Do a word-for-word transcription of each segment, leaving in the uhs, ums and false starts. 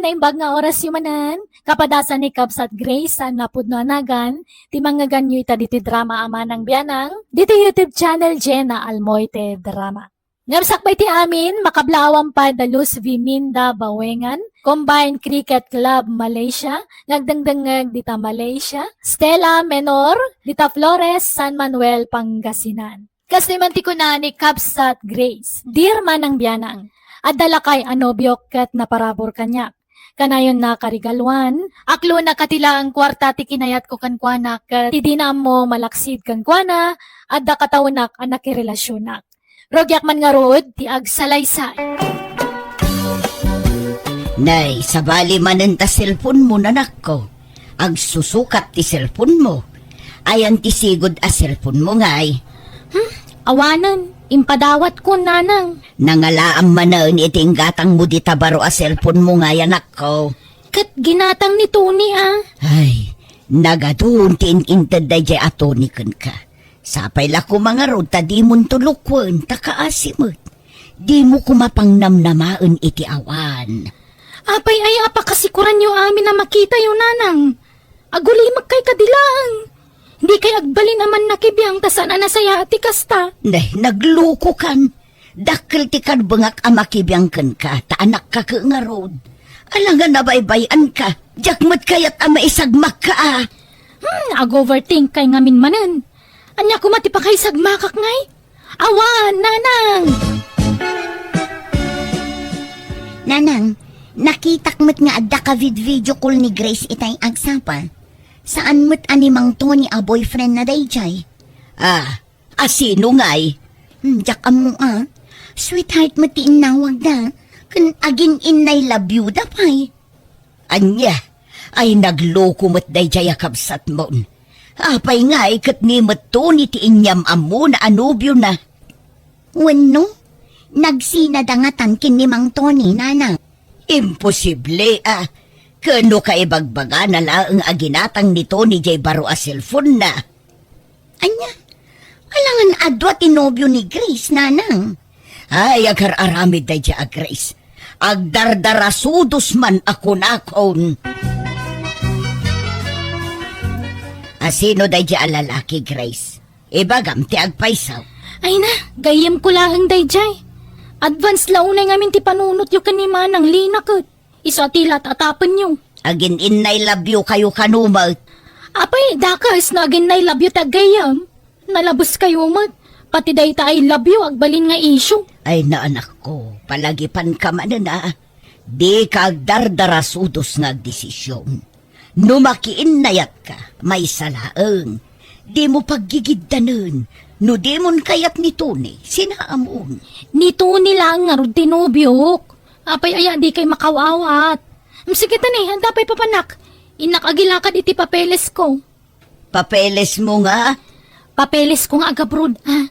Imbag nga orasyo manen, kapadasan ni Kabsat Grace saan a pudno a nagan, ti mangngeganyo ita ditoy drama a Manang Bianang, ditoy YouTube channel Jenna Almoite Drama. Ngem sakbay ti amin, makablaawan pay da Luz V Minda Bawengan, Combined Cricket Club Malaysia, nga agdengdengngeg dita Malaysia, Stella Menor, dita Flores, San Manuel, Pangasinan. Kastoy man ti kuna ni Kabsat Grace, "Dear Manang Bianang, adda lakay a nobiok ket naparabur kaniak. Kanayonna karigaluan, aklonak a ti laeng kuarta ti kinayatko kenkuana ket ti dina ammo malaksid kenkuana, adda kataonak a nakirelasionak. Rugiak man ngarud ti agsalaysay." Nay, sabali manen ta cellphone mo, nanakko. Agsusukat ti cellphone mo. Ayan ti sigud a cellphone mo, ngay? Hmm, awanen, impadawatko, nanang. Nangalaam manen iti inggatang mo dita baro a cellphone mo, ngay, anakko. Ket ginatang ni Tony, a. Ay, nagadun ti in-inted daydiay a Tony kenka. Sapay la koma ngarud ta dimonto lukwen ta kaasi met. Dimo koma pangnamnamaen iti awan. Apay aya a pakasikoranyo amin a makitayo, nanang? Agulimek kay kadi laeng. Dikay agbalin a mannakibiang ta saan a nasayaat ti kasta. Nay, naglukokan. Dakkel ti karbengak a makibiang kenka, ta anakka ket ngarud. Alangan a baybay-anka, diak met kayat a maisagmakka a. Hmm, ag-overthink kay ngamin manen. Ania koma ti pakaisagmakak, ngay? Awan, nanang! Nanang, nakitak met nga adda ka vid-video call ni Grace itay agsapa. Saan met a ni Mang Tony a boyfriend na daydiay. Ah, a sino ngay? Hmm, diak ammo a. Sweetheart met ti innawagda. Ken agin-innay love you da pay. Ania? Ay, nagloko met daydiay a kabsatmon. Apay ngay ket ni met Tony ti inyam-ammona a nobiona? Wenno, nagsinada ngatan ken ni Mang Tony, nana? Imposible a. Ken no kaibagbagana laeng a ginatang ni Tony diay baro a cellphone-na. Ania? Alangan a dua ti nobio ni Grace, nanang. Ay, agar-aramid daydiay a Grace. Agdardarasudos man a kunakon. A sino daydiay a lalaki, Grace? Ibagam ti agpayso. Ay na, gayyemko laeng daydiay. Advance la unay ngamin ti panunotyo ken ni Manang Lina ket. Isu a ti lat-atapenyo. Agin-innay love you kayo kano met. Apay, dakes no agin-innay love you ti aggayyem. Nalabes kayo met. Pati dayta I love you, agbalin nga issue. Ay, naanakko, palagipanka manen a. Dika agdardarasudos nga agdesisyon. No makiinnayatka, maysa laeng. Dimo paggigiddanen. No dimon kayat ni Tony, sinaamon. Ni Tony laeng ngarud ti nobiok. Apay aya dikay makaw-awat? Mm, sige ta ni, adda pay papanak. Innak agilakad iti papelesko. Papelesmo nga? Papelesko nga agabroad, a.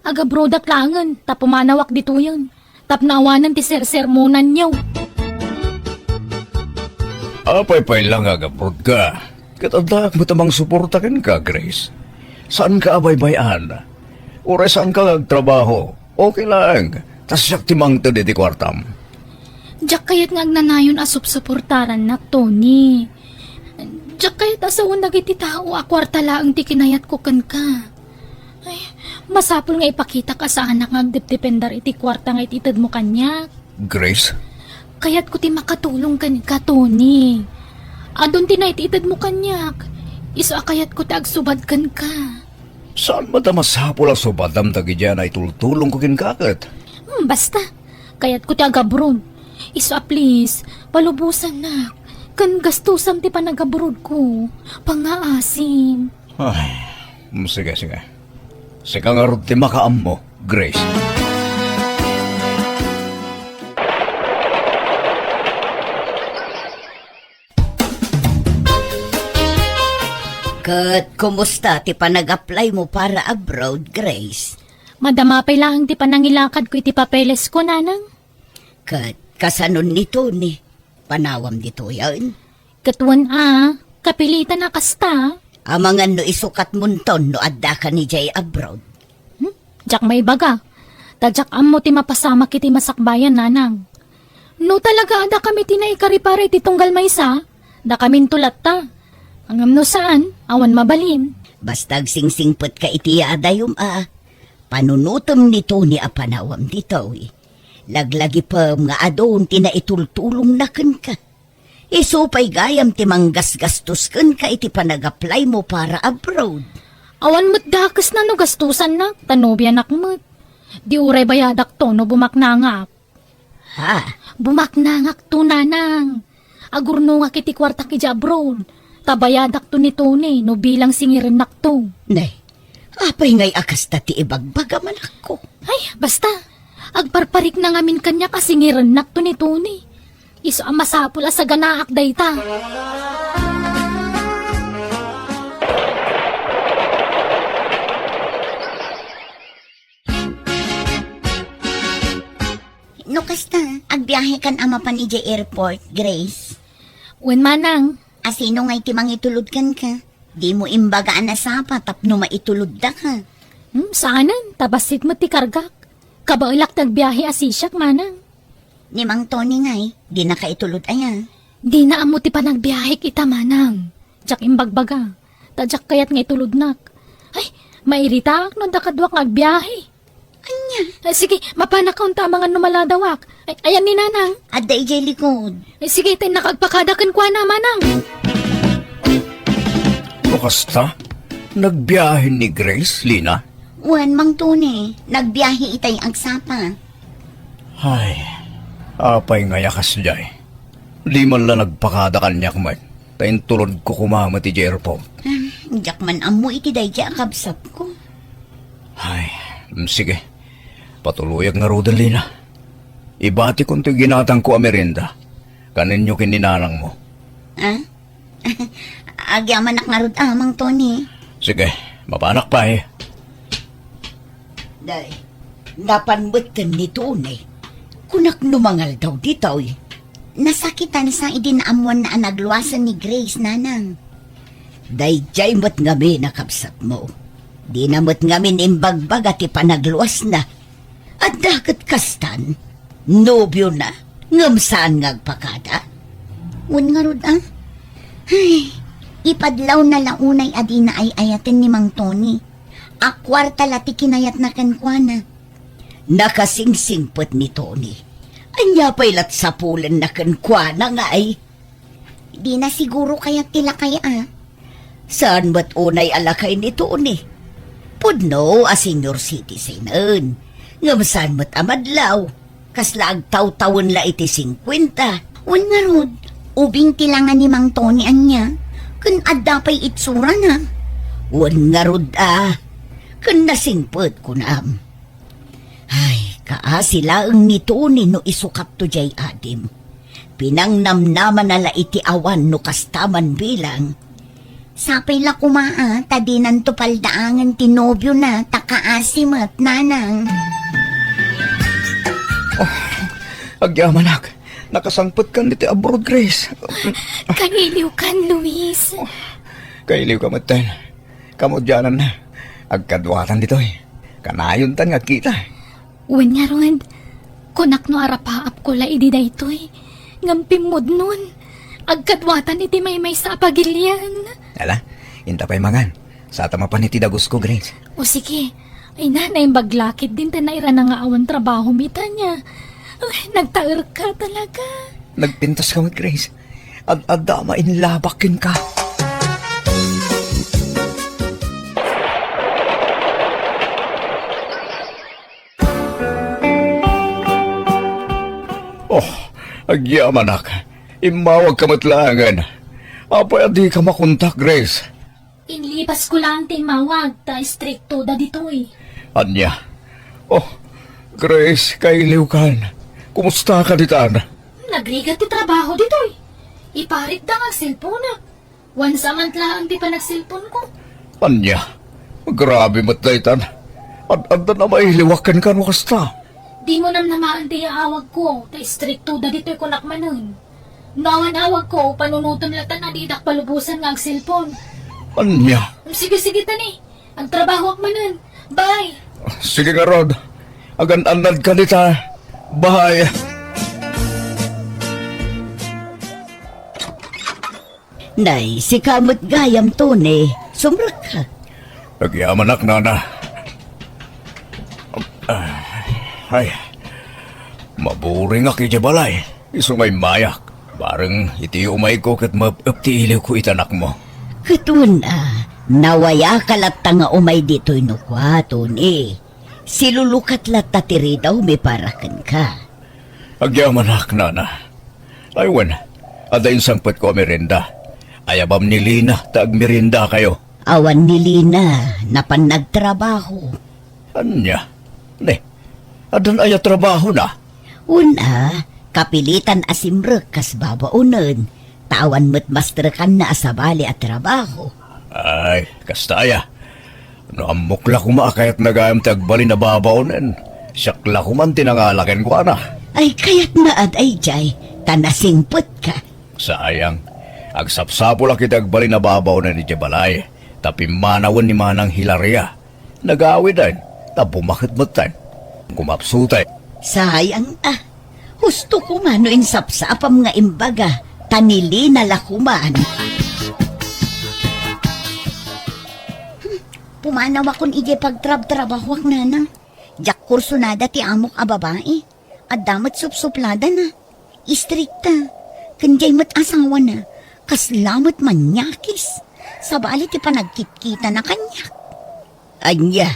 Agabroadak laengen, ta pumanawak ditoyen. Tapno awanen ti sersermonanyo. Apay pay la nga agabroadka? Ket addaak met a mangsuporta kenka, Grace. Saanka a baybay-an. Uray saanka nga agtrabaho, okay laeng. Ta siak ti mangted iti kuartam. Diak kayat nga agnanayon a supsuportarannak, Tony. Diak kayat a sawen dagiti tao a kuarta laeng ti kinayatko kenka. Ay, masapul nga ipakitak a saanak nga agdepdependar iti kuarta nga ititedmo kaniak. Grace? Kayatko ti makatulong kenka, Tony. Adun ti naititedmo kaniak. Isu a kayatko ti agsubad kenka. Saan met a masapul a subadam dagiti a naitultulongko kenka ket? Hmm, basta. Kayatko ti agabroad. Isu a please, palubosannak. Ken gastusam ti panagabroadko. Pangngaasim. Ay, mm, sige, sige. Sika ngarud ti makaammo, Grace. Ket kumusta ti panag-apply mo para abroad, Grace? Madama pay laeng ti panangilakadko iti papelesko, nanang. Ket kasanon ni Tony? Panawam ditoyen? Ket wen a, kapilitan a kasta. Amangan no isukatmonton no addaka idiay abroad. Hmm? Diak maibaga. Ta diak ammo ti mapasamak iti masakbayan, nanang. No talaga a dakami ti naikari para iti tunggal maysa, dakaminto latta. Ngem no saan, awan mabalin. Basta agsingsingpetka iti yadayom a panunotem ni Tony a panawam ditoy. Laglagipem nga adun ti naitultulongna kenka. Isu pay gayam ti manggasgastos kenka iti panag-applymo para abroad. Awan met dakesna no gastosannak, ta nobianak met. Di uray bayadakto no bumaknangak. Ha? Bumaknangakto, nanang. Agurnongak iti kuartak idiay abroad. Ta bayadakto ni Tony no bilang singirennakto. Nay, apay ngay a kasta ti ibagbagam, anakko? Ay, basta. Agparparikna ngamin kaniak a singirennakto ni Tony. Isu a masapul a saganaak dayta. No kasta, agbiahekan a mapan idiay airport, Grace? Wen, manang. A sino ngay ti mangitulod kenka? Dimo imbaga a nasapa tapno maitulodda ka. Hmm, saanen, ta bassit met ti kargak. Kabaelak ti agbiahe a sisiak, manang. Ni Mang Tony ngay, dina ka itulod aya? Dina ammo ti panagbiahek ita, manang. Diak imbagbaga. Ta diak kayat nga itulodnak. Ay, mairitaak no adda kaduak nga agbiahe. Ania? Ay, sige, mapanak unta amangan no maladawak. Ay, ayan ni Nanang. Adda idiay likod. Ay, sige, ta innaka agpakada kenkuana, manang. No kasta, nagbiahe ni Grace, Lina? Wen, Mang Tony, nagbiahe itay agsapa. Ay, apay ngay a kasdiay? Di man la nagpakada kaniak met, ta intulodko koma met idiay airport. Ah, diak man ammo iti daydiay a kabsatko. Ay, mm, sige. Patuloyak ngaruden, Lina. Ibatikon toy ginatangko a merienda. Kanenyo ken ni nanangmo. Ah? Agyamanak ngarud, ah, Mang Tony. Sige, mapanak pay. Day, napan metten ni Tony. Kunak no mangaldaw ditoy. Nasakitansa idi naammoanna a nagluasen ni Grace, nanang. Daydiay met ngamin a kabsatmo. Dina met ngamin imbagbaga ti panagluasna. Adda ket kastan, nobiona, ngem saan nga agpakada? Wen ngarud, a? Ay, ipadlawna la unay a dina ay-ayaten ni Mang Tony. A kuarta la ti kinayatna kenkuana. Nakasingsingpet ni Tony. Ania pay lat sapulenna kenkuana ngay? Dina siguro kayat ti lakay a. Saan met unay a lakay ni Tony? Pudno a senior citizen-en. Ngem saan met a madlaw? Kasla agtawtawen la iti singkuenta. Wen ngarud, ubing ti langa ni Mang Tony ania? Ken adda pay itsurana? Wen ngarud a. Ken nasingpet, kunam. Ay, kaasi laeng ni Tony no isukatto diay adim. Pinangnamnamana la iti awan no kasta man bilang. Sapay la koma a, ta dinanto paldaangen ti nobiona, ta kaasi met, nanang. Oh, agyamanak, nakasangpetkan ditoy abroad, Grace. Kailiwkan, Luis. Oh, kailiwka metten. Kamudiananna, agkaduatan ditoy. Kanayontan nga agkita. Wen ngarud, kunak no arapaapko la idi daytoy, ngem pimmudnon, agkaduatan iti maymaysa a pagilian. Ala, inta pay mangan. Sata mapan iti dagusko, Grace. O sige. Ay na, naimbag la ketdin ta nairana nga awan trabaho mi, Tanya. Ay, nagtaerka talaga. Nagpintas ka met, Grace. Ad-adda a mainlabak kenka. Oh, agyamanak. Immawag ka met laengen. Apay a dika makontak, Grace? Inlipas ko laeng ti immawag, ta istrikto da ditoy. Ania? Oh, Grace, kailiwkan. Kumusta ka ditan? Nagrigat ti trabaho ditoy. Iparit da nga agselponak. Wan sa man laeng ti panagselponko. Ania? Grabe met daytan. Ad-adda na mailiwak kenka no kasta. Dimo namnamaen ti yaawagko, ta istrikto da ditoy kunak manen. No awan awagko, panunotem latta a didak palubosan nga agselpon. Ania? Sige, sige, Tani. Agtrabahoak manen. Bye! Sige ngarud. Agan-annad ka dita. Bye! Nay, sika met gayam, Tony. Sumrekka. Agyamanak, nana. Ay, maburingak idiay balay. Isu nga immayak. Bareng iti umayko ket maep-ep ti iliwko iti anakmo. Ket wen a, nawayaka latta nga umay ditoy no kua, Tony. Silulukat latta ti ridawmi para kenka. Agyamanak, nana. Ay wen, adda insangpetko a merienda. Ayabam ni Lina ta agmeriendakayo. Awan ni Lina, napan nagtrabaho. Ania? Ne, addan aya trabahona? Wen a, kapilitan a simrek kas babaonen, ta awan met mastrekanna a sabali a trabaho. Ay, kasta aya. No ammok la koma a kayatna gayam ti agbalin a babaonen, siak la koman ti nangala kenkuana. Ay, kayatna a daydiay, ta nasingpetka. Sayang, agsapsapulak iti agbalin a babaonen idiay balay, ta pimmanawen ni Manang Hilaria. Nagawiden, ta bumaket metten. Kumapsuten. Sayang a. Husto koma no insapsapam nga imbaga, ta ni Lina la koman. Hmm, pumanawakon idiay pagtrabtrabahoak, nanang. Diak kursunada ti amok a babai. Adda met supsupladana. Istrikta. Ken diay met asawana. Kasla met manyakis. Sabali ti panagkitkitana kaniak. Ania?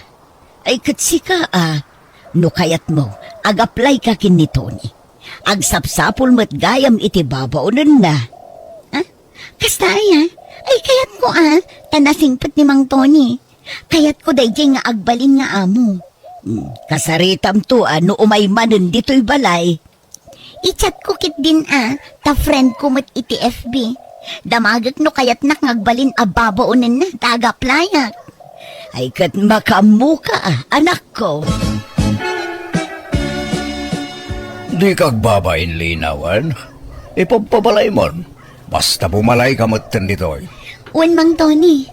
Ay, ket sika a, no kayatmo, agaplayka ken ni Tony. Agsapsapul met gayam iti babaonenna. Ha? Kasta aya? Ay, kayatko a, ta nasingpet ni Mang Tony. Kayatko daydiay nga agbalin nga amo. Hmm, kasaritamto a no umay manen ditoy balay. I-chatko ketdin a, ta friendko met iti F B. Damagek no kayatnak nga agbalin a babaonenna ta agaplayak. Ay, ket makaammoka a, anakko. Dika agbabain, Lina, wen? Ipabpabalaymon. Basta bumalayka metten ditoy. Wen, Mang Tony.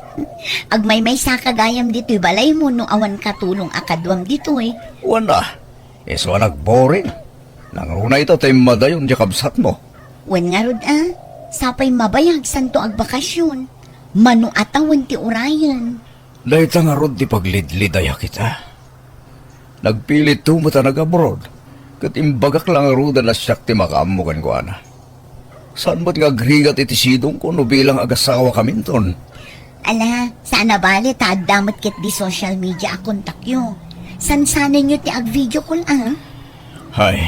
Agmaymaysaka gayam ditoy balaymo no awan katulong a kaduam ditoy. Wen a, isu a nagboring. Nangruna ita ta immadayon diay kabsatmo. Wen ngarud a, sapay mabayag santo agbakasyon. Mano a tawen ti urayen. Dayta ngarud ti paglidlidayak ita. Nagpilitto met a nag-abroad, ket imbagak la ngaruden a siak ti makaammo kenkuana. Saan met nga agrigat iti sidongko no bilang agasawakaminton? Ala, saan a bale ta adda met ketdi social media a kontakyo. Sansanenyo ti ag-video call a? Hay,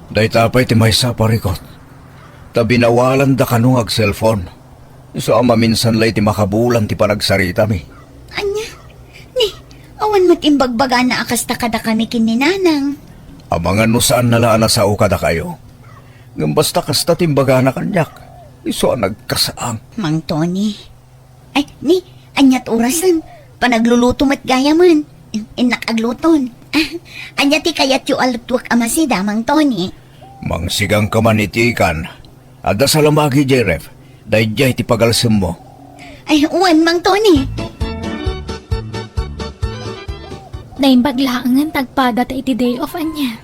dayta pay ti maysa a parikut. Ta binawalanda kano nga ag-cellphone. Isu a maminsan la iti makabulan ti panagsaritami. Ania? Ni, awan met imbagbagana a kasta kadakami ken ni Nanang. Amangan no saanna la a nasao kadakayo. Ngem basta kasta ti imbagana kaniak, isu a nagkasaang. Mang Tony. Ay, ni, aniat orasen? Panagluluto met gayamen. Innak agluton. Ah, ania ti kayatyo a lutuek a masida, Mang Tony? Mangsigangka man iti ikan. Adda salamagi idiay ref. Daydiay ti pagalsemmo. Ay, wen, Mang Tony. Naimbag laengen ta agpadata iti day off, ania?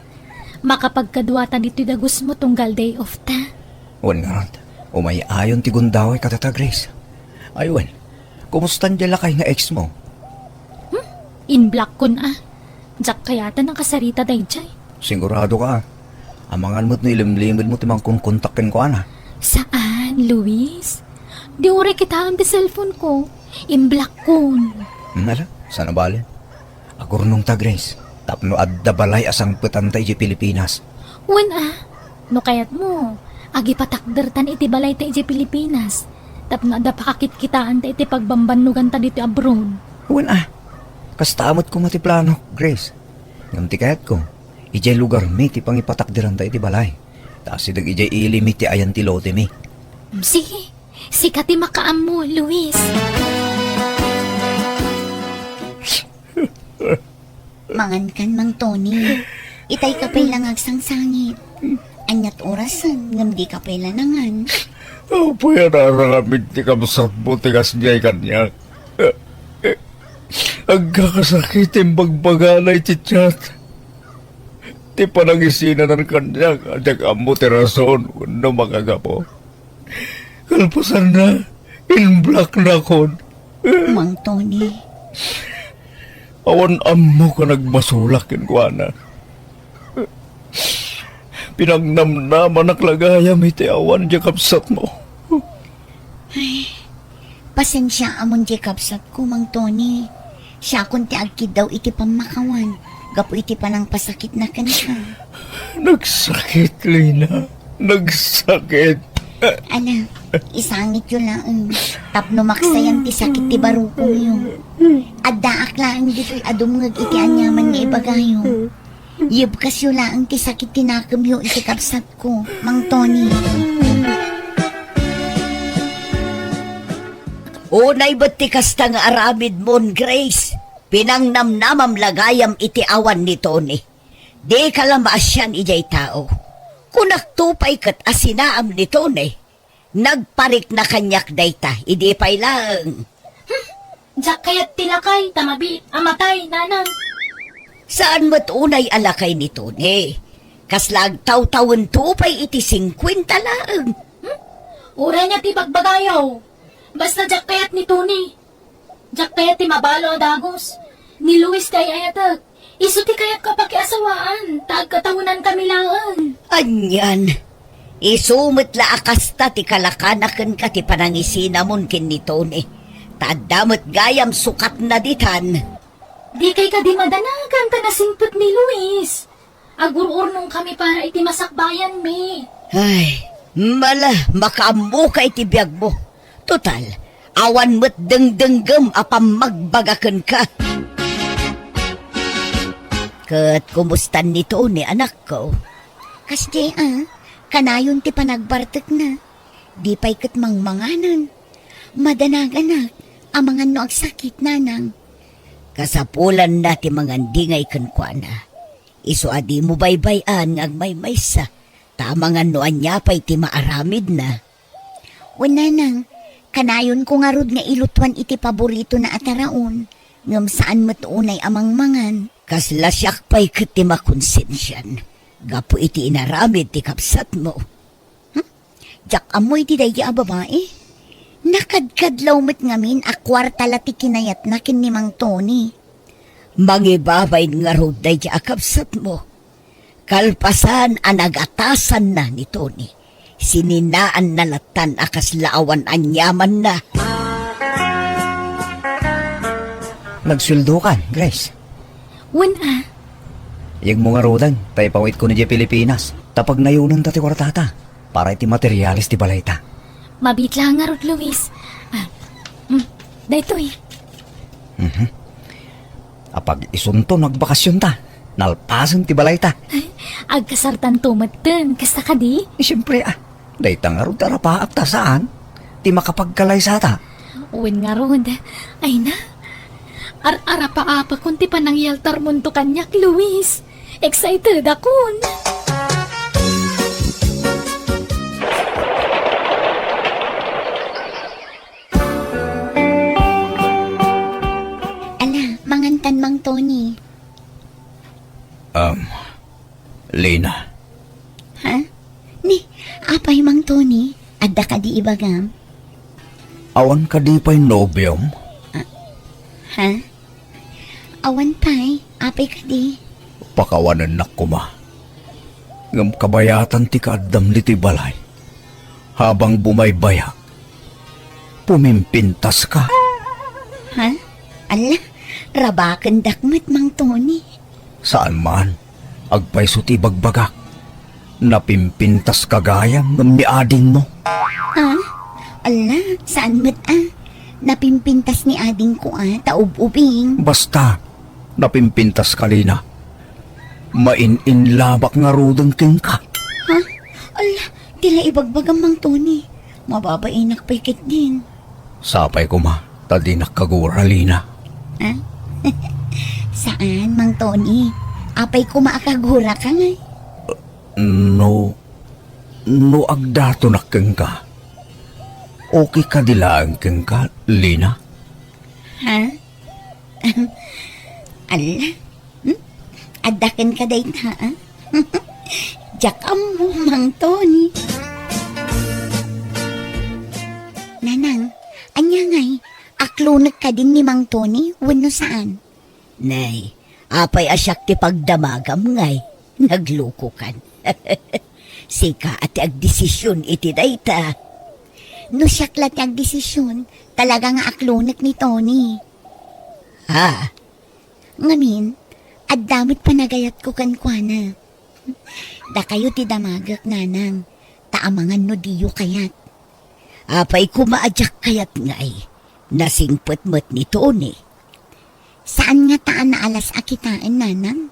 Makapagkaduata ditoy dagusmo tunggal day off ta. Wen ngarud, umay-ayon ti gundaway kadata, Grace. Ay wen, kumusta diay lakay nga ex mo? Hmm? Inblock kon a. Diak kayat a nakasarita daydiay. Sigurado ka? Amangan met no ilimlimedmo ti mangkonkontak kenkuana. Saan, Luis? Di uray kitaem ti cellphone ko. Inblock kon. Hmm, ala, saan a bale? Agurnongta, Grace, tapno adda balay a sangpetanta idiay Pilipinas. Wen a, no kayatmo, agipatakdertan iti balayta idiay Pilipinas, tapno adda pakakitkitaanta iti pagbambannoganta ditoy abroad. Wen a, kasta met koma ti planok, Grace. Ngem ti kayatko, idiay lugarmi ti pangipatakderanta iti balay. Ta asideg idiay ilimi ti ayan ti lotemi. Sige, sika ti makaammo, Luis. Mangankan, Mang Tony. Itay ka pay la nga agsangsangit. Aniat orasen, ngem di ka pay la nangan. Apay a naaramid ti kabsatmo ti kasdiay kaniak? Agkakasakit ti imbagbagana iti chat. Ti panangisinanan kaniak a diak ammo ti rason wenno makagapu. Kalpasanna, Inblaknakon. Mang Tony. Awan ammok a nagbasolak kenkuana. Pinagnamnamanak la gayam iti awan diay kabsatmo. Ay, pasensiaamon diay kabsatko, Mang Tony. Siakon ti agkiddaw iti pammakawan gapu iti panangpasakitna kenka. Nagsakit, Lina. Nagsakit. Ala, isangityo laeng tapno maksayan ti sakit ti barukongyo. Addaak laeng ditoy a dumngeg iti aniaman nga ibagayo. Yebkasyo laeng ti sakit ti nakemyo iti kabsatko, Mang Tony. Unay met ti kasta nga aramidmon, Grace. Pinangnamnamam la gayam iti awan ni Tony. Dika la maasian idiay tao. Kunakto pay ket a sinaam ni Tony. Nagparikna kaniak dayta, idi pay laeng. Hmm, diak kayat ti lakay, ta mabiit a matay, nanang. Saan met unay a lakay ni Tony? Kasla agtawtawento pay iti singkuenta laeng. Hmm? Uray ania ti bagbagayo. Basta diak kayat ni Tony. Diak kayat ti mabalo a dagus. Ni Luis ti ay-ayatek. Isu ti kayatko a pakiasawaan, ta agkatawenankami laeng. Anian, isu met la a kasta ti kalakana kenka ti panangisinamon ken ni Tony. Ta adda met gayam sukatna ditan. Dikay kadi madanagan ta nasingpet ni Luis. Agur-urnongkami para iti masakbayanmi. Ay, mala, makaammoka iti biagmo. Total, awan met dengdenggem a pammagbaga kenka. Ket kumustan ni Tony, anakko? Kasdi a, kanayon ti panagbartekna. Di pay ket mangmanganen. Madanaganak, amangan no agsakit, nanang. Kasapulanna ti mangandingay kenkuana. Isu a dimo baybay-an nga agmaymaysa, ta amangan no ania pay ti maaramidna. Wen, nanang, kanayonko ngarud nga ilutuan iti paboritona a taraon, ngem saan met unay a mangmangan. Kasla siak pay ket ti makonsensian gapu iti inaramid ti kabsatmo. Hmm? Diak ammo iti daydi a babai. Nakadkadlaw met ngamin a kuarta la ti kinayatna ken ni Mang Tony. Mangibabain ngarud daydi a kabsatmo. Kalpasan a nagatasanna ni Tony, sininaanna lattan a kasla awan aniamanna. Nagsueldokan, Grace? Wen a. Yegmo ngaruden, ta ipawitko idiay Pilipinas. Ta pagnayonenta ti kuartata para iti materiales ti balayta. Mabiit la ngarud, Luis. Ah, mm, daytoy. Mhm. Apag-isunto no agbakasionta, nalpasen ti balayta. Ay, agkasartanto metten, kasta kadi? Eh, siempre, ah, dayta ngarud ti arapaak ta saan ti makapagkalaysata. Wen ngarud, ay na, ar-arapaapakon ti panangyaltarmonto kaniak, Luis. Excited akon. Ala, mangantan, Mang Tony. Um, Lina. Ha? Ni, apay, Mang Tony? Adda kadi ibagam? Awan kadi pay nobiom? Ah, ha? Awan pay, apay kadi? Pakawanennak koma. Ngem kabayatan ti kaaddam ditoy balay. Habang bumaybayak, pumimpintaska. Ha? Ala, rabakendak met, Mang Tony. Saan man, agpayso ti ibagbagak. Napimpintaska gayam ngem ni adingmo. Ha? Ala, saan met a? Napimpintas ni adingko a, ta ub-ubing. Basta, napimpintaska, Lina. Main-inlabak ngaruden kenka. Ha? Ala, ti la ibagbagam, Mang Tony. Mababainak pay ketdin. Sapay koma, ta dinak kagura, Lina. Ah? Saan, Mang Tony? Apay koma a kaguraka ngay? No, no agdatonak kenka, okay kadi laeng kenka, Lina? Ha? Ala? Hmm? Adda kenka dayta, ah? Diak ammo, Mang Tony. Nanang, Aklonek kadin ni Mang Tony, wenno saan? Nay, apay a siak ti pagdamagam ngay? Naglukokan. Sika a ti agdesision iti dayta. No siak la ti agdesision, talaga nga aklonek ni Tony. Ha? Ngamin, adda met panagayatko kenkuana. Dakayo ti damagek, nanang, ta amangan no diyo kayat. Apay koma a diak kayat ngay? Nasingpet met ni Tony. Saan ngata a naalas a kitaen, nanang?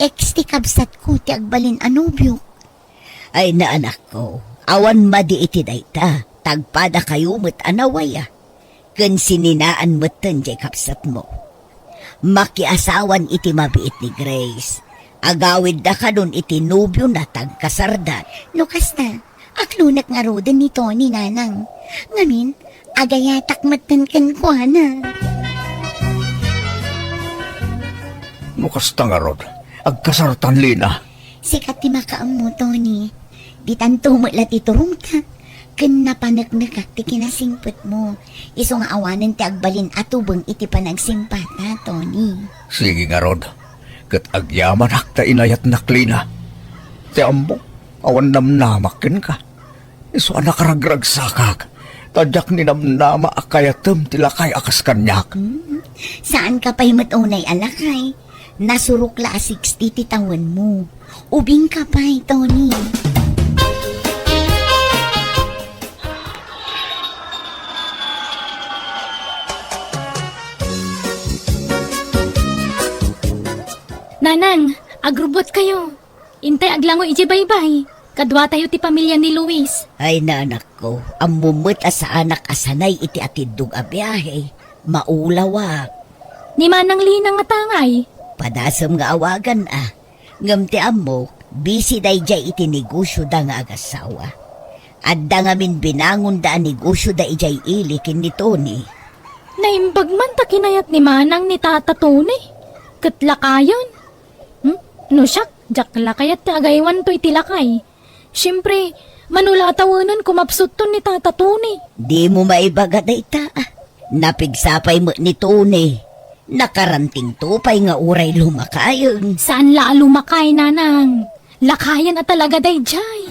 Ex ti kabsatko ti agbalin a nobiok. Ay, naanakko, awan madi iti dayta, tagpadakayo met a nawaya. Ken sininaan metten diay kabsatmo. Makiasawan iti mabiit ni Grace. Agawidda kadon iti nobiona ta agkasarda. No kasta, aklonek ngaruden ni Tony, nanang. Ngamin, agayatak metten kenkuana. No kasta ngarud, agkasartan, Lina. Sika ti makaammo, Tony. Ditanto met la ti turongta. Ken napaneknekak ti kinasingpetmo. Isu nga awanen ti agbalin a tubeng iti panagsimpata, Tony. Sige ngarud, ket agyamanak ta inayatnak, Lina. Ti ammok, awan namnamak kenka. Isu a nakaragragsakak, ta diak ninamnama a kayatem ti lakay a kas kaniak. Hmm, saanka pay met unay a lakay. Nasurok la a sixty ti tawenmo. Ubingka pay, Tony. Nanang, agrubot kayo. Intay aglangoy idiay baybay. Kaduatayo ti pamilya ni Luis. Ay, nanakko, ammom met a saanak a sanay iti atiddog a biahe. Maulawak. Ni Manang Lina ngata ngay? Padasem nga awagan a. Ngem ti ammok, busy daydiay iti negosioda nga agassawa. Adda ngamin binangonda a negosioda idiay ili ken ni Tony. Naimbag man ta kinayat ni Manang ni Tata Tony. Ket lakayen. Hmm? No siak, diak la kayat ti agaywanto iti lakay. Siempre, mano la a tawenenko mapsutton ni Tata Tony. Dimo maibaga dayta, a. Napigsa pay met ni Tony. Nakarantingto pay nga uray lumakayen. Saan la a lumakay, nanang? Lakayen a talaga daydiay.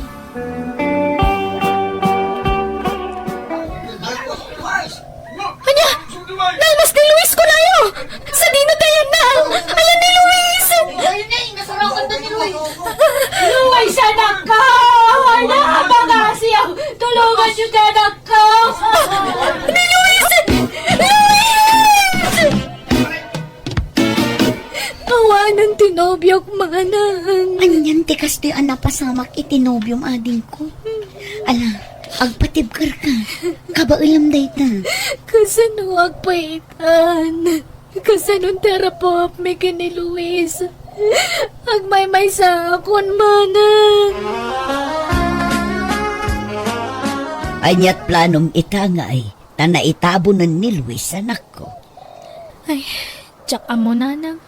Ania? Nalmas ni Luis, kunayo! Sadino ti ayanna? Ayan ni Luis! Luis, anakko! Anak, pangasiw! Tulonganyo ti anakko! Ni Luis! Luis! Awanen ti nobiok, manang. Anian ti kastoy a napasamak iti nobiom, adingko? Ala, agpatibkerka. Kabaelem dayta. Kasano agpaitan? Kasano ti arapupmi ken ni Luis? Agmaymaysaakon, manang. Aniat planom ita ngay, ta naitabonen ni Luis, anakko? Ay, diak ammo, nanang.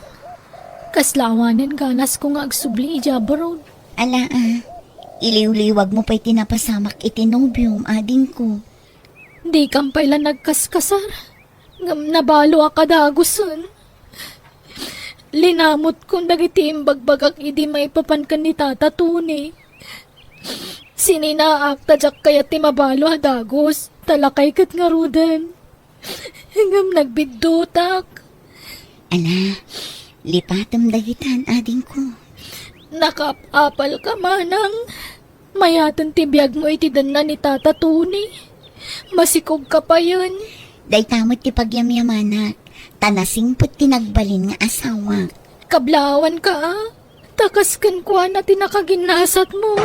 Kasla awanen ganasko nga agsubli idiay abroad. Ala, a. Iliwliwagmo pay ti napasamak iti nobiom, adingko. Dikam pay la nagkaskasar. Ngem nabalo a kadagusen. Linamutkon dagiti imbagbagak idi maipapan ken ni Tata Tony. Sininaak ta diak kayat ti mabalo a dagus, ta lakay ket ngaruden. Ngem nagbiddutak. Ala, lipatem dagitan, adingko. Nakaap-apalka, manang. Mayaten ti biagmo iti denna ni Tata Tony. Masikogka payen. Dayta met ti pagyamyamanak, ta nasingpet ti nagbalin nga asawak. Kablaawanka, a? Ta kas kenkuana ti nakaginnasatmo.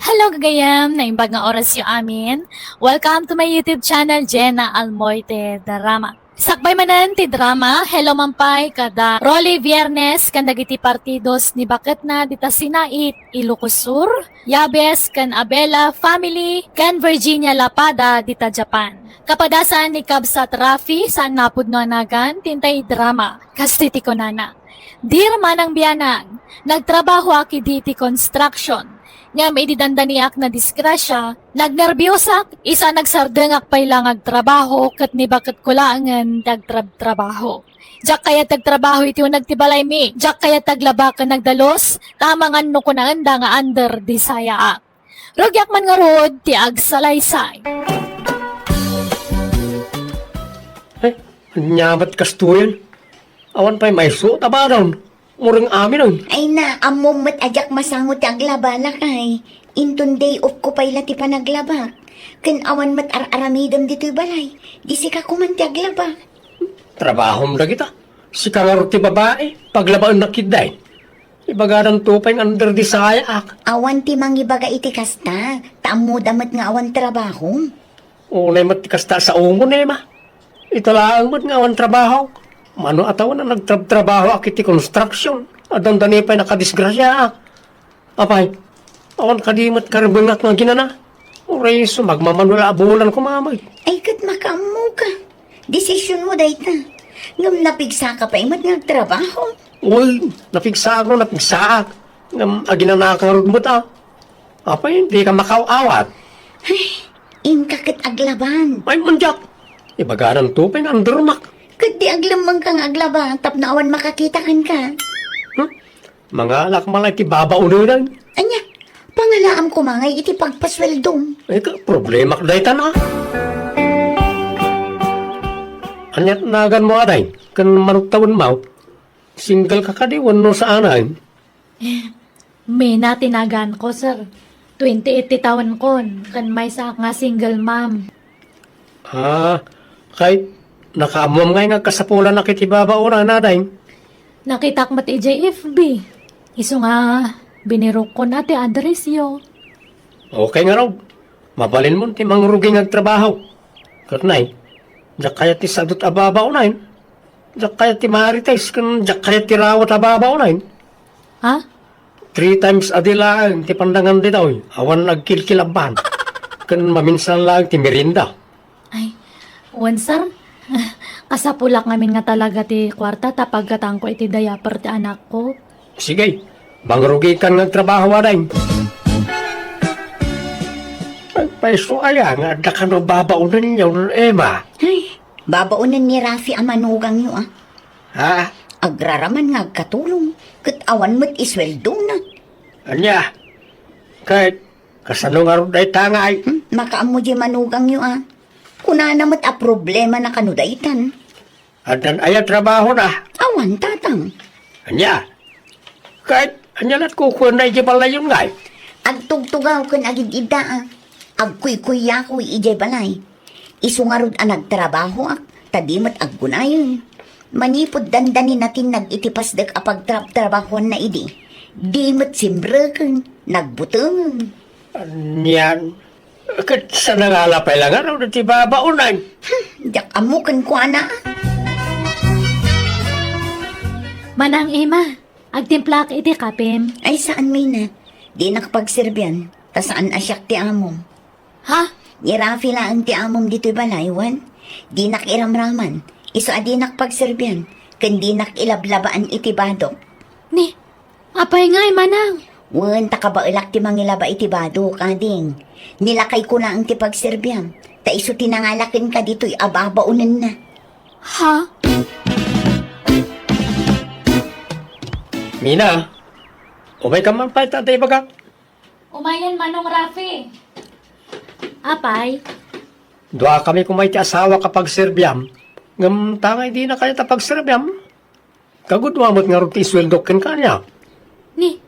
Hello, gagayem! Naimbag nga orasyo amin. Welcome to my YouTube channel, Jenna Almoite Drama. Sakbay manen ti drama, hello man pay kada Rolly Viernes ken dagiti partidos ni baketna dita Sinait, Ilocos Sur, Yabes ken Abela family, ken Virginia Lapada dita Japan. Kapadasan ni Kabsat Rafi, saan mapudno a nagan, ti intay drama. Kastoy ti kunana, "Dear Manang Bianang, nagtrabahoak idi ti construction. Ngem idi dandaniak nadisgrasia, nagnerbiosak, isu a nagsardengak pay la nga agtrabaho ket nibaketko laengen ti agtrabtrabaho. Diak kayat ti agtrabaho iti uneg ti balaymi, diak kayat ti aglaba ken agdalus, ta amangan no kunaenda nga under di sayaak. Rugiak man ngarud ti agsalaysay. Eh, ania met kastoyen? Awan pay maysu ta badon. Uring amin, oy. Ay na, ammom met a diak masango ti aglaba, lakay. Inton day off ko pay la ti panaglabak. Ken awan met ar-aramidem ditoy balay. Di sika koman ti aglaba. Trabahom dagita. Sika ngarud ti babai. Paglabaennak ketdi. Ibagadanto pay nga under di sayaak. Awan ti mangibaga iti kasta. Ta ammoda met nga awan trabahom. Unay met ti kasta a saomon, Emma. Ita laeng met nga awan trabaho. Mano a tawen a nagtrabtrabahoak iti construction. Dandani pay nakadisgrasiaak. Apay, awan kadi met karibengak nga aginana? Uray isu magmamanual a bulan koma met. Ay, ket makaammoka. Desisionmo dayta. Ngem napigsaka pay met nga agtrabaho. Uy, napigsaak no napigsaak. Ngem aginanaak ngarud met a. Apay, dika makaaw-awat? Ay, inka ket aglaban. Ay, mandiak. Ibagadanto pay nga undermak. Ket di aglemmengka nga aglaba tapno awan makakita kenka. Hmm? Mangalak malay ti babaonen. Ania, pangalaam koma ngay iti pagpasueldom. Ay, ka, problemak daytan a. Ania naganmo, aday? Ken manuktawen maw? Single ka kadi wenno saanen? Mina ti naganko, sir. Twenty-eight ti tawenkon, ken maysaak nga single mom. Ah, kay, nakaammoam ngay nga kasapulanak iti babaonan, aday? Nakitak met idiay F B. Isu nga, binirukkon a ti addressyo. Okay ngarud. Mabalinmon ti mangrugi nga agtrabaho. Ket nay, diak kayat ti sadut a babaonen. Diak kayat ti marites ken diak kayat ti rawat a babaonen. Ha? Three times a day laeng ti pandangan ditoy, awan agkilkilabban. Ken maminsan laeng ti merienda. Ay, wen, sir. Kasapulak ngamin nga talaga ti kuarta ta paggatanko iti diaper ti anakko. Sige, mangrugikan nga agtrabaho, aday. Agpayso aya nga adda kano babaonenyo, Emma? Ay, babaonen ni Rafi a manugangyo, a. Ha? Agraraman nga agkatulong, ket awan met isueldona. Ania? Ket kasano ngarud dayta ngay? Hmm, makaammo diay manugangyo, a. Kunana met a problemana kano daytan. Addan aya trabahona? Awan, tatang. Ania? Ket ania lat kukuenna idiay balayyon ngay? Agtugtugaw ken agid-iddaak. Agkuykuyyakoy idiay balay. Isu ngarud a nagtrabahoak, ta di met aggunayen. Manipud dandani natinnag iti pasdek a pagtrabtrabahoanna idi, di met simreken, nagbutengen. Anian? Ket sa nangala pay la ngarud ti babaonen? Hmm, diak ammo kenkuana. Manang Emma, agtimplaak iti kapem. Ay, saan, Mina. Dinak pagserbian, ta saan a siak ti amom. Ha? Ni Rafi laeng ti amom ditoy balay, wen? Dinak iramraman. Isu a dinak pagserbian, ken dinak ilablabaan iti badok. Ni, apay ngay, manang? Wen, ta kabaelak ti mangilaba iti badok, ading. Ni lakayko laeng ti pagserbiam, ta isu ti nangala kenka ditoy a babaonenna. Ha? Mina, umayka man pay ta adda ibagak. Umayen, Manong Rafi. Apay? Duakami koma iti asawak a pagserbiam. Ngem ta ngay dina kayat a pagserbiam? Kagudua met ngarud ti isueldok kenka, ania? Ni,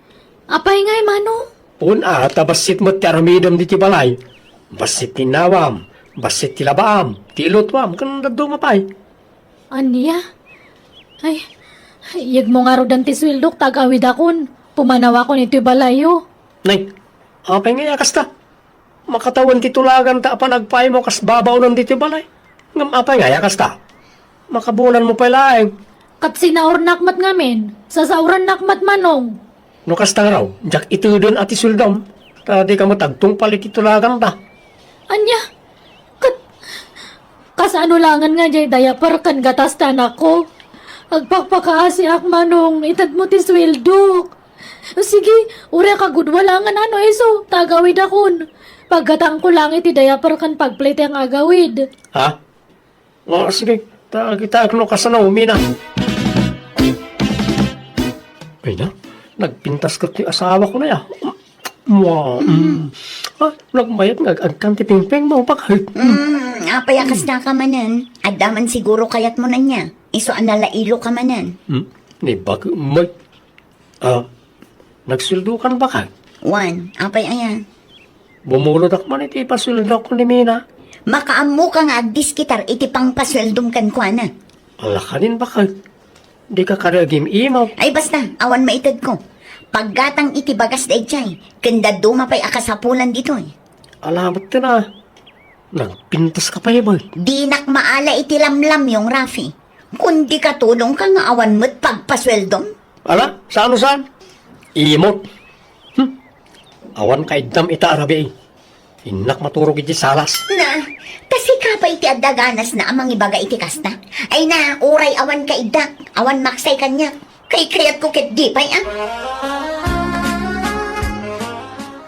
apay ngay, Manong? Wen a, ta bassit met ti aramidem ditoy balay. Bassit ti innawam, bassit ti labaam, ti ilutuam, ken dadduma pay. Ania? Ay, yegmo ngaruden ti sueldok ta agawidakon. Pumanawakon itoy balayyo. Nay, apay ngay a kasta? Makatawen ti tulaganta a panagpaaymo kas babaonen ditoy balay. Ngem apay ngay a kasta? Makabulanmo pay laeng. Ket sinaurnak met ngamin. Sasaorannak met, Manong. No kasta ngarud, diak iteden a ti sueldom, ta dika met agtungpal iti tulaganta. Ania? Ket kasano laengen nga diay diaper ken gatas ti anakko? Agpakpakaasiak, Manong, itedmo ti sueldok. Sige, uray kagudua laengen no isu, ta agawidakon. Paggatangko laeng iti diaper ken pagplete nga agawid. Ha? O, sige. Ta, kitaek no kasano, Mina. Ay na, nagpintas ket ti asawak na ya. Mua, mm. Ah, nagbayat nga ag-agkan ti pingpingmo, bakit? Mm, apay a kasdaka manen? Adda man siguro kayatmo ania. Isu a nalailo ka manen. Hmm? Ni bag-, may. Ah, nagsueldokan bakit? Wen, apay aya? Bumulodak man iti ipasueldok ni Mina. Makaammoka nga agdiskitar iti pangpasueldom kenkuana. Ala kanin bakit? Dika kari agim-imaw. Ay basta, awan maitedko. Paggatang iti bagas daydiay, ken dadduma pay a kasapulan ditoy. Ala met ken a, nagpintas ka pay, bay. Dinak maala iti lamlamyo, Rafi. Kundi katulongka nga awan met pagpasueldom. Ala, saan no saan? Imot. Hmm. Awan kaiddam ita a rabii. Innak maturog iti salas. Na, ta sika pay ti adda ganasna a mangibaga iti kasta. Ay na, uray awan kaiddak, awan maksay kaniak. Kaykayatko ket di pay, ah.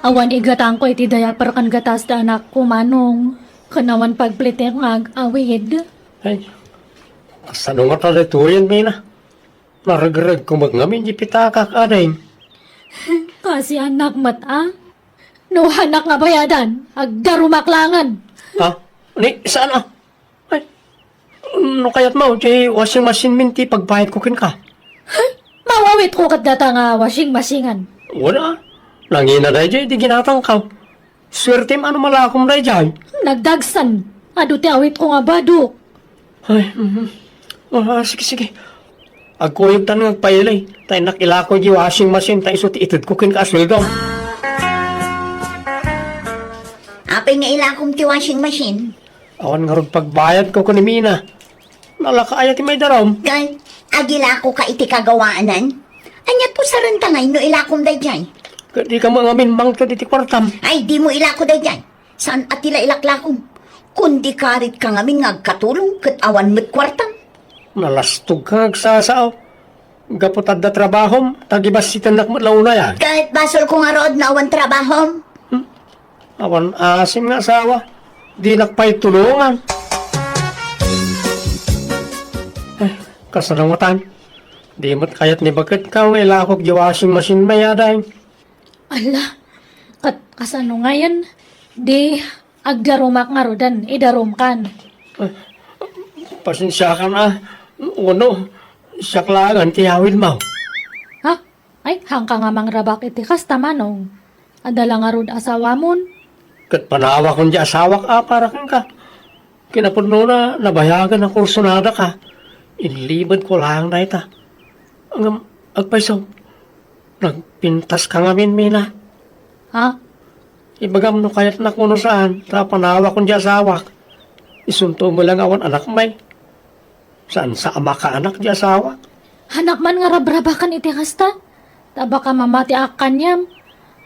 Awan igatangko iti diaper ken gatas ti anakko, Manong. Ken awan pagplete nga ag-awid. Ay, kasano nga ta daytoyen, Mina? Naregregko met ngamin di pitakak, ading. Kasi anak met, ah. No anak nga bayadan, agdarumak laengen. Ha? Ni, saan, ah? Ay, no kayatmo, ti washing machine min ti pagbayadko kenka. Mawawitko ket data nga washing machine-an. Wala. Nangina daydiay ti ginatangko. Suertem a no malakom daydiay. Nagdagsan. Adu ti awitko nga badok. Ay, mhm. Ah, sige, sige. Agkuyogtan nga agpaili. Ta innak ilako di washing machine, ta isu ti itedko kenka a sueldo. Apay nga ilakom ti washing machine? Awan ngarud pagbayadko ken ni Mina. Nalaka aya ti maidarum? Ken, agilakoka iti kagawaanan? Ania pusarenta ngay no ilakom daydiay? Ket dika met ngamin mangted iti kuartam. Ay, dimo ilako daydiay. Saan a ti la ilaklakom? Kundi karitka ngamin nga agkatulong ket awan met kuartam. Nalastogka nga agsasao. Gapu ta adda trabahom, ta gibassitennak met la unay, ah. Ket basolko ngarud no awan trabahom. Hmm? Awan asim nga asawa. Dinak pay tulongan. Ay, kasano ngatan? Di met kayat ni baket ka nga ilakok di washing machine, may aday. Ala, kat-, kasano ngayan? Di, agdarumak ngarudan, idarumkan. Ah, pasensiakan, ah. Wenno, siak laengen ti awidmo. Ha? Ay, haanka nga mangrabak iti kasta, Manong. Adda la ngarud asawamon? Ket panawakon di asawak a para kenka. Kinapudnona, nabayagan a kursunada ka. Inlibedko laeng dayta. Ngem, agpayso, nagpintas ka ngamin, Mina. Ha? Ibagam no kayatnak wenno saan, ta panawakon di asawak. Isunto met la nga awan anak, may. Saan sa a makaanak di asawak? Hanak man nga rabrabakan iti kasta. Ta baka mamatiak kaniam.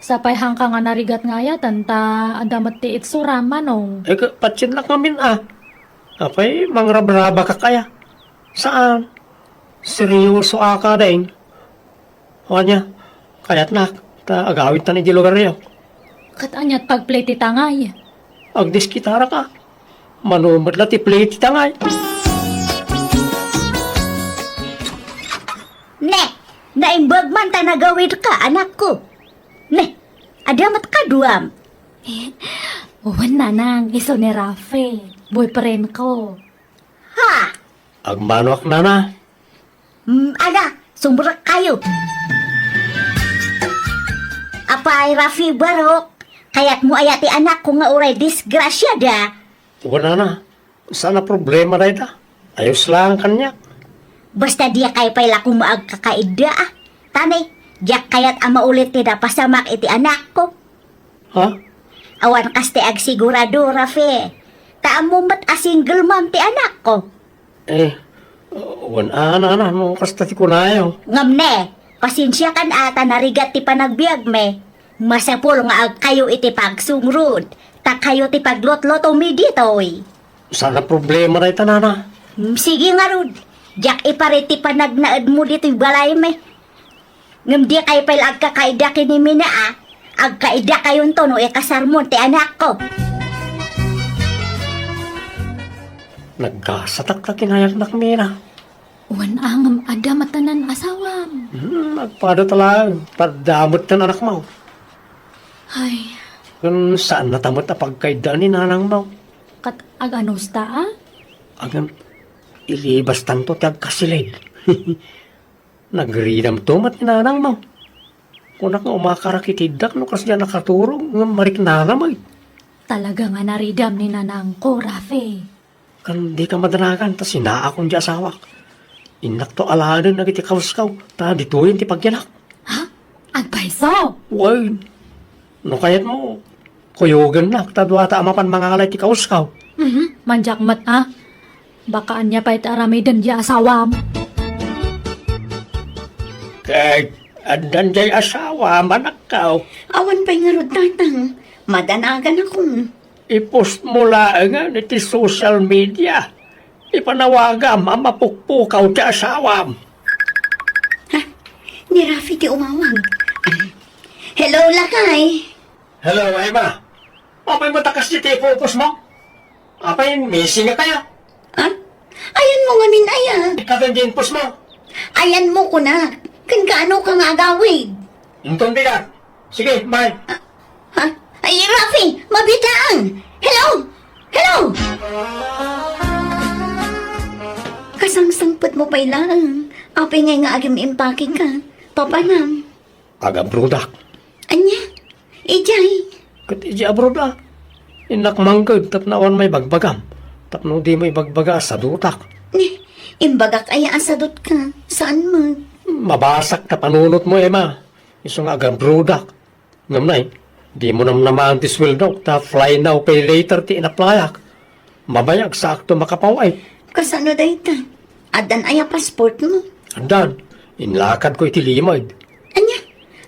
Sapay haanka nga narigat nga ayaten ta adda met ti itsuram, Manong. Eh, ka-, patsiennak ngamin, ah. Apay, mangrabrabakak aya? Saan? Seryoso a ka, daing. O ania, kayatnak, ta agawidtan iti lugaryo. Ket aniat pagplay ti tangay? Agdiskitarak a. Mano met la ti play ti tangay? Ne, naimbag man ta nagawidka, anakko. Ne, adda met kaduam. Wen, nanang, isu ni Rafi, boyfriend ko. Ha? Agmanoak, nana. Mm, ala, sumrekkayo. Apay, Rafi Barok, kayatmo aya ti anakko nga uray disgrasiada? Wen, nana, saan a problema dayta. Ayos laeng kaniak. Basta diak pay la koma agkakaidda, ah. Tani, diak kayat a maulit ti napasamak iti anakko. Ha? Awan kas ti agsigurado, Rafi. Ta ammom met a single mom ti anakko. Eh, wen a, nana, no kasta ti kunayo. Ngem ne, pasensiakan a ta narigat ti panagbiagmi. Masapul nga agkayo iti pagsungrod, ta kayo ti paglutlutomi ditoy. Saan a problema dayta, nana. Hmm, sige ngarud. Diak iparit ti panagnaedmo ditoy balaymi. Ngem dikay pay la agkakaida ken ni Mina a. Agkaidakayonto no ikasarmon ti anakko. Nagkasatak ta kinayatnak, Mina. Wen a ngem adda met ti nan-asawam. Hmm, agpada ta laeng. Padda met ti anakmo. Ay. Ken saannata met a pagkaidaan ni nanangmo. Ket ag-anusta a? Agem, ilibastanto ti agkasilid. Nagridamto met ni nanangmo. Kunak nga umakar a kitiddak no kasdiay a nakaturog ngem mariknana met. Talaga nga naridam ni nanangko, Rafi. Ken dika madanagan ta sinaakon ti asawak. Innakto alaen dagiti kauskaw ta ditoyen ti pagyanak. Ha? Agpayso? Wen, no kayatmo, kuyogennak ta duata a mapan mangalay ti kauskaw. Mhm, mandiak met a. Baka ania pay ti aramiden ti asawam. Ket addan diay asawam, anakko. Awan pay ngarud, Tatang. Madanaganakon. I-post mo laengen iti social media. Ipanawagam a mapukpukaw ti asawam. Ha? Ni Rafi ti umawag. Hello, lakay. Hello, Emma. Apay mo ta kasdi ti ipupos mo? Apay, missing ka kaya? Ha? Ayanmo ngamin aya? Ikaw din di ipupos mo. Ayanmo kunak. Ken kaano ka nga agawid? Inton bigat. Sige, bye. Ha? Ay, Rafi, mabiit laeng. Hello? Hello? Kasangsangpet mo pay laeng. Apay ngay nga agim-impake ka? Papanam? Agabrodak. Ania? Idiay? Ket idiay abroad a. Innak mangked tapno awan maibagbagam. Tapno dimo ibagbaga a sadutak. Ni, imbagak aya a sadut ka? Saan met? Mabasak ta panunot mo, Emma. Isu nga agabrodak. Ngem nay, dimo namnamaen ti sueldok, ta fly now, pay later ti inaplayak. Mabayag, saakto makapaw-ay. Kasano dayta? Addan aya passport mo? Addan. Inlakadko iti limed. Ania?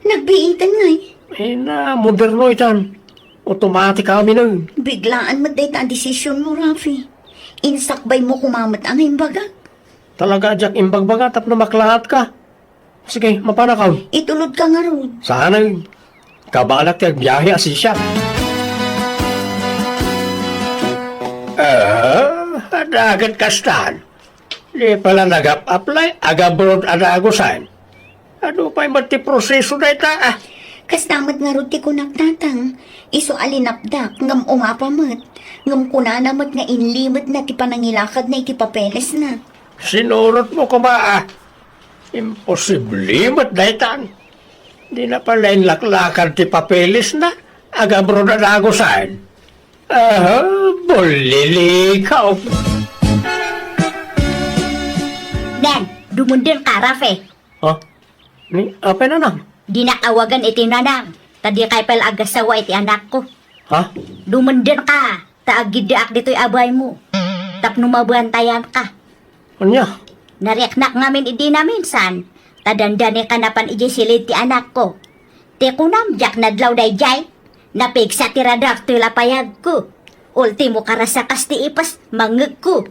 Nagbiiten ngay? Eh, na moderno itan. Automatic aminen. Biglaan met dayta a desisyon mo, Rafi. Insakbay mo koma met a nga imbagak. Talaga a diak imbagbaga tapno maklaat ka. Sige, mapanakon. Itulod ka ngarud. Saan? Kabalak ti agbiahe a sisiak. Ah, adda ket kastan. Di pala nag-apply, agabroad a dagusan. Adu pay met ti proseso dayta, ah. Kasta met ngarud ti kunak, Tatang. Isu a linapdak, ngem umapa met. Ngem kunana met nga inlimed na ti panangilakadna iti papeles na. Sinurot mo koma, ah. Imposible met daytan. Di na pala inlaklakad ti papeles na, agabroad a dagusan. Aha, bulilikaw. Nan, dumunden ka, Rafe. Ha? Ni, apay nanang? Dinak awagan iti nanang, ta dikay pay la agasawa iti anakko. Ha? Dumunden ka, ta agiddaak ditoy a baymo. Tapno mabantayan ka. Ania? Nariknak ngamin idi naminsan, ta dandani ka napan idiay silid ti anakko. Ti kunam, diak nadlaw daydiay, napigsa ti radar ti lapayagko. Ultimo karasakas ti ipes, mangngegko.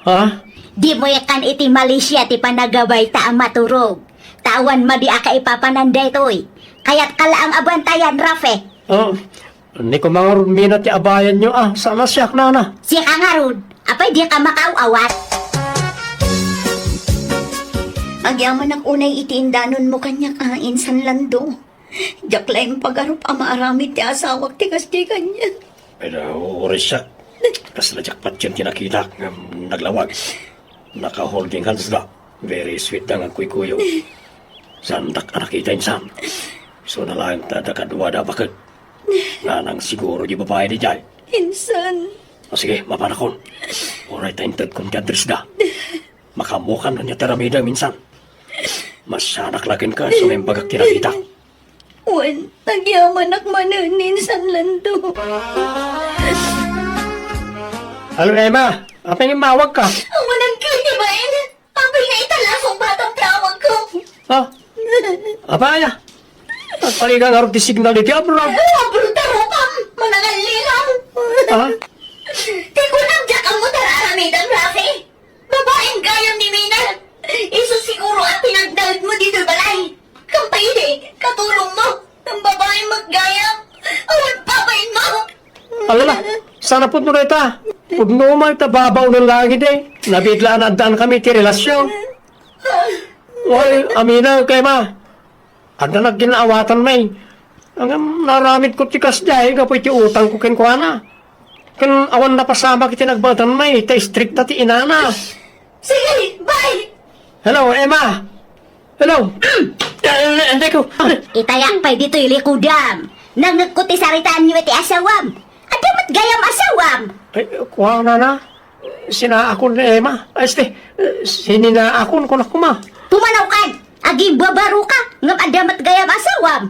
Ha? Dimo ikan iti Malaysia ti panagabay ta a maturog. Ta awan madi a kaipapanan daytoy. Kayat ka laeng a bantayan, Rafe. Oh, ni kumangarod mina ti abayanyo, ah, saan a siak, nana? Sika ngarud, apay di ka makaaw-awat? Agyamanak unay iti indanonmo kaniak, ah, insan Lando. Diak laeng pagarup a maaramid ti asawak ti kasdi kaniak. Pero, uray siak, kasla diak patien ti nakitak ngem naglawag. Naka-holding hands da. Very sweet da nga kuykuyo. Saandak a nakita insan. Isuna laeng ta adda kaduada a baket. Nanang siguro di babae daydiay. Insan. O sige, mapanakon. Uray ta intedkon ti address da. Makaammokan no ania ti aramidem insan. Masianak la kenka, isu nga imbagak ti nakitak. Wen, agyamanak manen, insan Lando. Hello, Emma. Apay nga immawag ka? Awanan ka, di ba, en? Apay nga itala sungbatam ti awagko. Ha? Apay, ah? Agpaliga ngarud ti signal iti abroad. Abroad ta rupam. Manangallilaw. Ha? Ti kunam, diak ammo ti ar-aramidem, Rafi. Babaeng gayam ni Mina. Isu siguro a tinagnaedmo ditoy balay. Kampay Saan a pudno dayta? Pudno man ta babaonen langit, eh. Nabigla a naaddaan kami ti relasyon. Oy, amina kay ma. Adda nagginawatan may. Ngem naaramid ko ti kasdiay gapu iti utang ko kenkuana. Ken awan napasamak iti nagbaetan may, ta istrikta ti inana. Sige, bye! Hello, Emma! Hello! Eh, eh, hindi ko. Itayak pay ditoy likudam. Nangngegko ti saritaanyo iti asawam. Adda met gayam asawam. Ay, kuana na. Sinaakon ni Emma. Ay, este, eh, sininaakon ko na kuma. Pumanaw kan. Agimbabaro ka. Ngem adda met gayam asawam.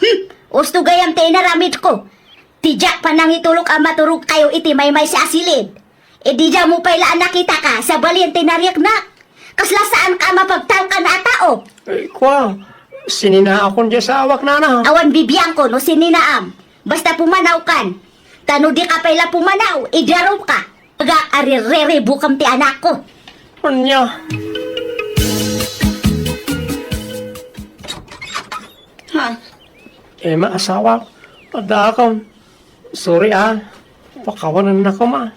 Hmm, usto gayam ti inaramid ko. Ti diak panangitulok a maturog kayo iti maymaysa a silid. Idi damo pay la a nakita ka, sabali ti nariaknak. Kasla saan ka a mapagtalkan a tao. Eh, kwa, sininaakon di asawak, nana. Awan bibiangko no sininaam. Basta pumanaw kan. Ta no di ka pay la pumanaw, idarum ka. Agak a ririribukem ti anakko. Anya? Ha? Eh, maasawa, adda akon. Sorry, ah. Pakawanennakon, ah.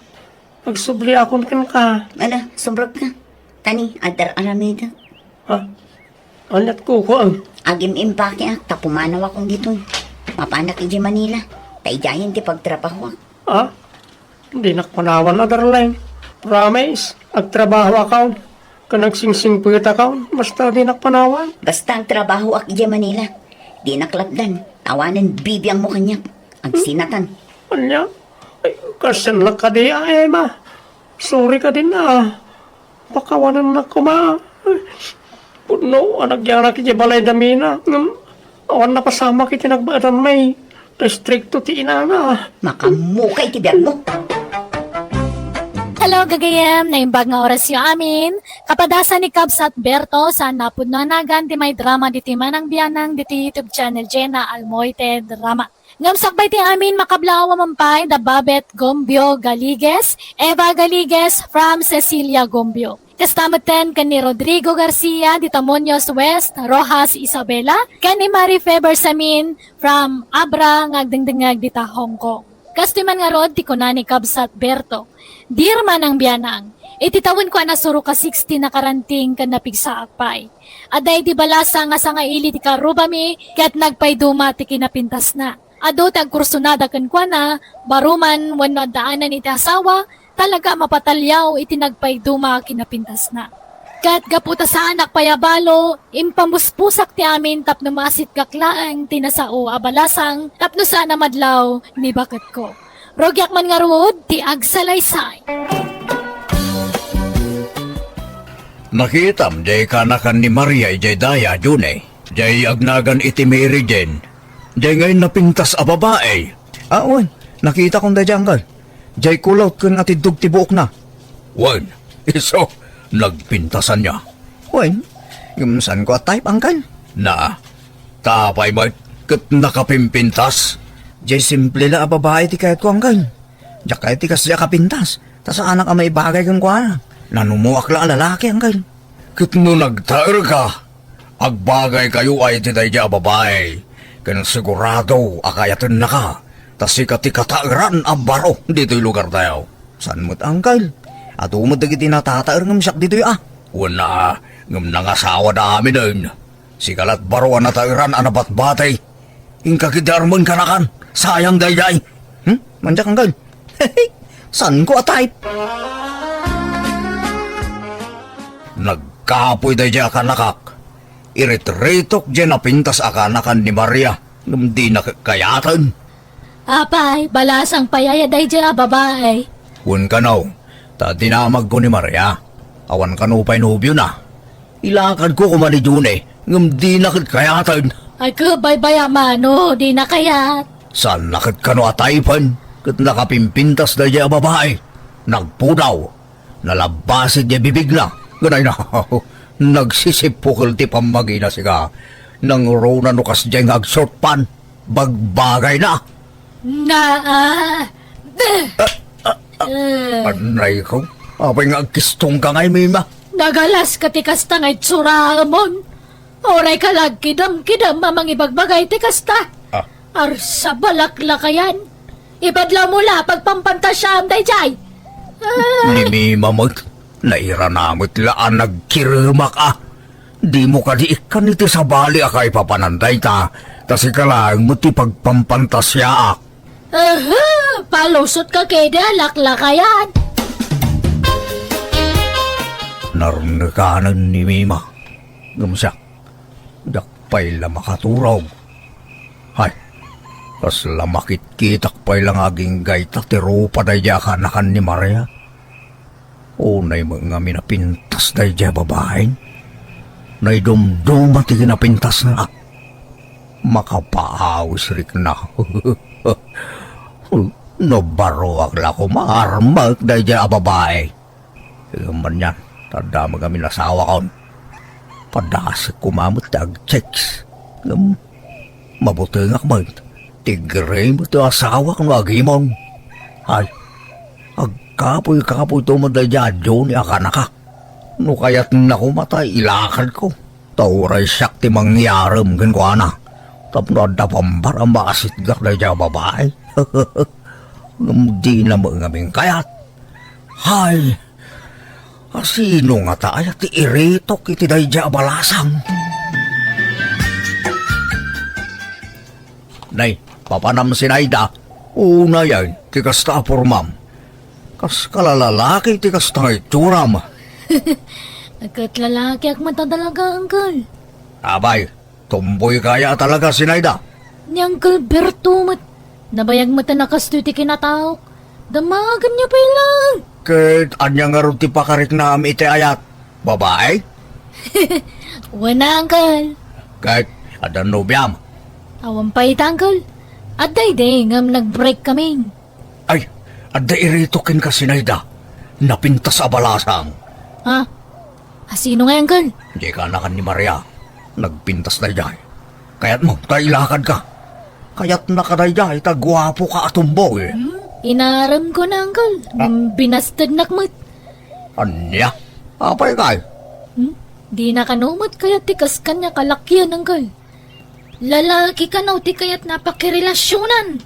Agsubli akon kenka. Ala, subrek ka. Tani, adda aramidek. Ha? Aniat kukuam? Agim-impakeak, ta pumanaw akon ditoy. Mapanak idiay Manila. Ta idiayen ti pagtrabahoak. Ha? Dinak panawan a, darling. Promise, agtrabahoakon. Ken agsingsingpetakon, basta dinak panawan. Basta agtrabahoak idiay Manila. Dinak lapdan. Awanen bibiangmo kaniak. Agsinatan. Ania? Ay, kasyan lang kadi, ah, Emma. Sorry kadi, ah. Pakawanennak koma. Pudno a nagyarak idiay balayda, Mina. Ngem awan napasamak iti nagbaedan may. Ta istrikto ti inana. Makammukay ti biagmo. Hello, gagayem. Naimbag nga orasyo amin. Kapadasan ni Kabsat Berto, saan a pudno a nagan ti may drama ditoy Manang Bianang ditoy YouTube channel, Jenna Almoite Drama. Ngem sakbay ti amin, makablaaw a man pay da Babet Gombio Galigues, Eva Galigues from Cecilia Gombio. Kasta metten ken ni Rodrigo Garcia dita Muñoz West, Roxas, Isabela, ken ni Marie Fe Bersamin from Abra nga agdengdengngeg dita Hong Kong. Kastoy man ngarud ti kuna ni Kabsat Berto, Dear Manang Bianang, iti tawenko a nasurok a sixty nakaranting ken napigsaak pay. Adda idi balasang nga sangaili ti karrubami ket nagpaiduma ti kinapintasna. Adu ti agkursunada kenkuana, baro man wenno addaanan iti asawa, talaga a mapataliaw iti nagpaiduma kinapintasna. Ket gapu ta saanak pay a balo, impamuspusak ti amin tapno maasitkak laeng ti nasao a balasang tapno saan a madlaw ni baketko. Rugiak man ngarud ti agsalaysay. Nakitam jay kanakan ni Maria idiay daya, June. Jay agnagan iti Mary Jane. Jay ngay napintas a babai. Ah, wen. Nakitakon daydiay, uncle. Jay kulot ken atiddog ti buokna. Wen, isu, nagpintasan nia. Wen, ngem saanko a type, uncle. Na, ta apay met ket nakapimpintas? Jay simple la a babai ti kayatko, uncle. Diak kayat ti kasdiay a kapintas, ta saanak a maibagay kenkuana. Nanumoak la a lalaki, uncle. Ket no nagtaerka, agbagaykayo ay iti daydiay a babai, ken sigurado a kayatennaka, ta sika ti kataeran a baro ditoy lugartayo. Saan met, uncle? Adu met dagiti natataer ngem siak ditoy a. Wen a, ngem nangasawada aminen. Sika lat baro a nataeran a nabatbati. Inka ketdi armen kanakan. Sayang daydiay. Hmm? Mandiak, uncle. Saanko a type. Nagkapoy daydiay a kanakak. Iritiritok diay napintas a kanakan ni Maria, ngem dina kayaten. Apay, balasang pay aya daydiay a babai? Wen kano, ta dinamagko ni Maria. Awan kano pay nobiona. Ilakadko koma ni June, ngem dina ket kayaten. Ay, ket baybay-am no dina kayat. Saanna ket kano a type-en, ket nakapimpintas daydiay a babai. Nagpudaw. Nalabbasi diay bibigna. Ganay na, nagsisippukel ti pammagina, sika. Nangruna no kasdiay nga agshort pant. Bagbagayna. Na, ah, eh. Anay ko. Apay nga agkistongka ngay, Mima? Nagalaska ti kasta nga itsuraemon. Uray ka la agkidam-kidam a mangibagbagay ti kasta. Ah. Arsa, balaklakayan. Ibadlawmo la, pagpampantasiaam daydiay. Ay. Ni Mima met, nairana met la a nagkiremak a. Dimo kadi ikkan iti sabali a kaipapanan dayta, ta sika laeng met ti pagpampantasiaak. Aha, palusotka kadi a laklakayan. Narnekanen ni Mima. Ngem siak, diak pay la makaturog. Hay, kasla makitkitak pay la nga agingga ita ti rupa daydiay a kaanakan ni Maria. Unay met ngamin a pintas daydiay a babai. Naidumduma ti kinapintasna. Makapaawis rikna. Nabaroak la koma a armek daydiay a babai. Ngem anian, ta adda met ngamin asawakon. Padasek koma met ti agchicks. Ngem mabutengak met. Tigre met ti asawak no agimong. Ay, agkapuy-kapuyto met daydiay a Johnny a kaanaka. No kayatna koma ta ilakadko. Ta uray siak ti mangyarem kenkuana. Tapno adda pambar a maasitgak daydiay a babai. Ngem dina met ngamin kayat. Hay, a sino ngata aya ti iritok iti daydiay a balasang? Nay, papanam, Zinaida. Unayen ti kasta a pormam. Kas kalalalaki ti kasta nga itsuram. Ket lalakiak met a talaga, Uncle. Abay, tomboy ka aya a talaga, Zinaida. Ni Uncle Berto met, nabayag met a nakastoy ti kinataok. Damagenyo pay laeng. Ket ania ngarud ti pakariknam iti ayat? Babai? Wen a, Uncle. Ket adda nobiam? Awan pay ita, Uncle. Adda idi ngem nag-break kami. Ay, adda iritok kenka, Zinaida. Napintas a balasang. Ha? A sino ngay, Uncle? Diay kaanakan ni Maria. Nagpintas daydiay. Kayatmo ta ilakadka? Kayatnaka daydiay ta guapoka a tomboy. Hmm? Inaremko na, Uncle. Ah. Ngem binastednak met. Ania? Apay kay? Hmm? Dina kano met kayat ti kas kaniak a lakian, Uncle. Lalaki kano ti kayatna a pakirelasionan.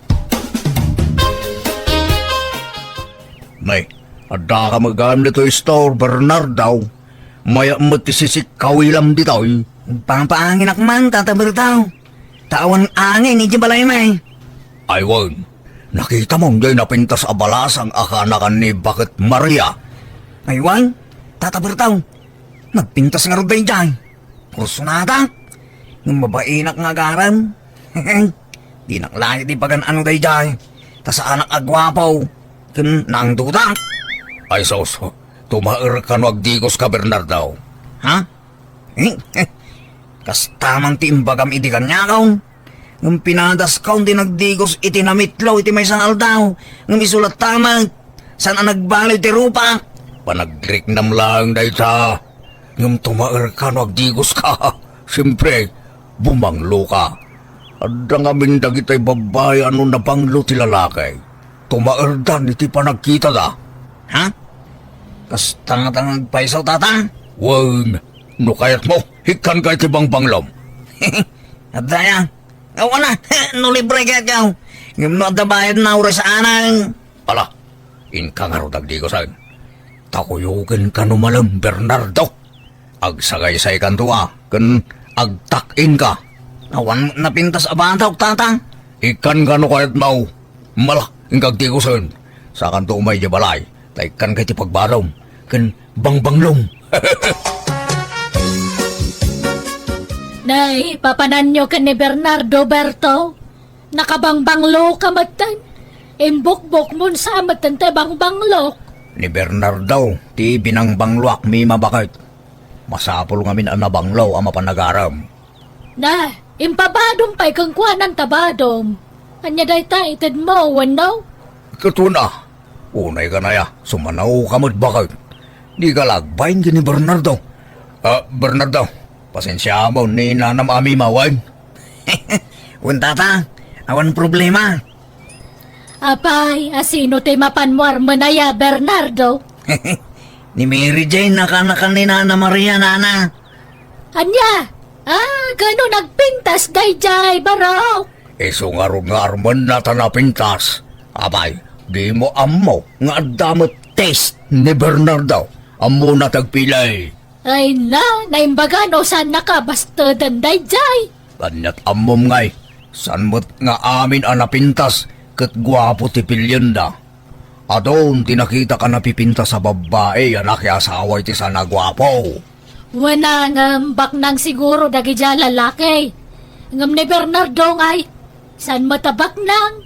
Nay, addaka met gayam ditoy store, Bernardo. Mayat met ti sisikkawilam ditoy. Papaanginak man, Tata Berto. Ta awan angin idiay balaymi. Ay wen, nakitam diay napintas a balasang a kaanakan ni Baket Maria? Ay wen, Tata Berto. Nagpintas ngarud daydiay. Kursunada. Ngem mabainak nga agarem. Dinak laeng ti pagan-ano daydiay. Ta saanak a guapo. Ken naangduda. Ay sus, tumaer kano agdigoska, Bernardo. Ha? Eh, eh, kasta man ti imbagam idi kaniak. Ngem pinadaskon ti nagdigos iti namitlo iti maysa nga aldaw. Ngem isu latta met, saan a nagbaliw ti rupa. Panagriknam laeng dayta. Ngem tumaerka no agdigoska. Siempre, bumangloka. Adda ngamin dagitay babbai a no nabanglo ti lalaki, tumaerdan iti panagkitada. Ha? Kasta ngata nga agpayso, Tata? Wen, no kayatmo, ikkanka iti bangbanglom. Adda aya? Awan a, no libre kayatko. Ngem no adda bayadna, uray saanen. Ala, inka ngarud agdigosen. Ta kuyokenka no malem, Bernardo. Agsagaysaykanto a, ken agtak-inka. Awan napintas a batok, Tata. Ikkanka no kayatmo. Ala, inka agdigosen. Sakanto umay idiay balay, ta ikkanka iti pagbadom ken bangbanglom. Nay, papananyo ken ni Bernardo, Berto? Nakabangbangloka metten. Imbukbokmon sa metten ti bangbanglok. Ni Bernardo ti binangbangloak, Mima, baket. Masapul ngamin a nabanglo a mapan agarem. Na, impabadom pay kenkuana ta badom. Ania dayta itedmo, wenno? Ket wen a, unay kanaya, sumanaoka met, baket. Dika la agbain ken ni Bernardo. Ah, Bernardo, pasensiaam ni nanam a Mima, wen? Wen, Tata, awan problema. Apay, a sino ti mapanmo armen aya, Bernardo? Ni Mary Jane a kaanakan ni Nana Maria, Nana. Ania? Ah, kano nagpintas daydiay, barok? Isu ngarud nga armenna ta napintas. Apay, dimo ammo nga adda met test ni Bernardo? Ammona ti agpilay. Ay na, naimbagan o saan nakabasteden daydiay? Ania't ammom ngay, saan met nga amin a napintas ket guapo ti pilienda? Adun ti nakitak a napipintas a babbai a nakiasawa iti saan a guapo. Wen a, ngem baknang siguro dagiti a lalaki. Ngem ni Bernardo ngay, saan met a baknang?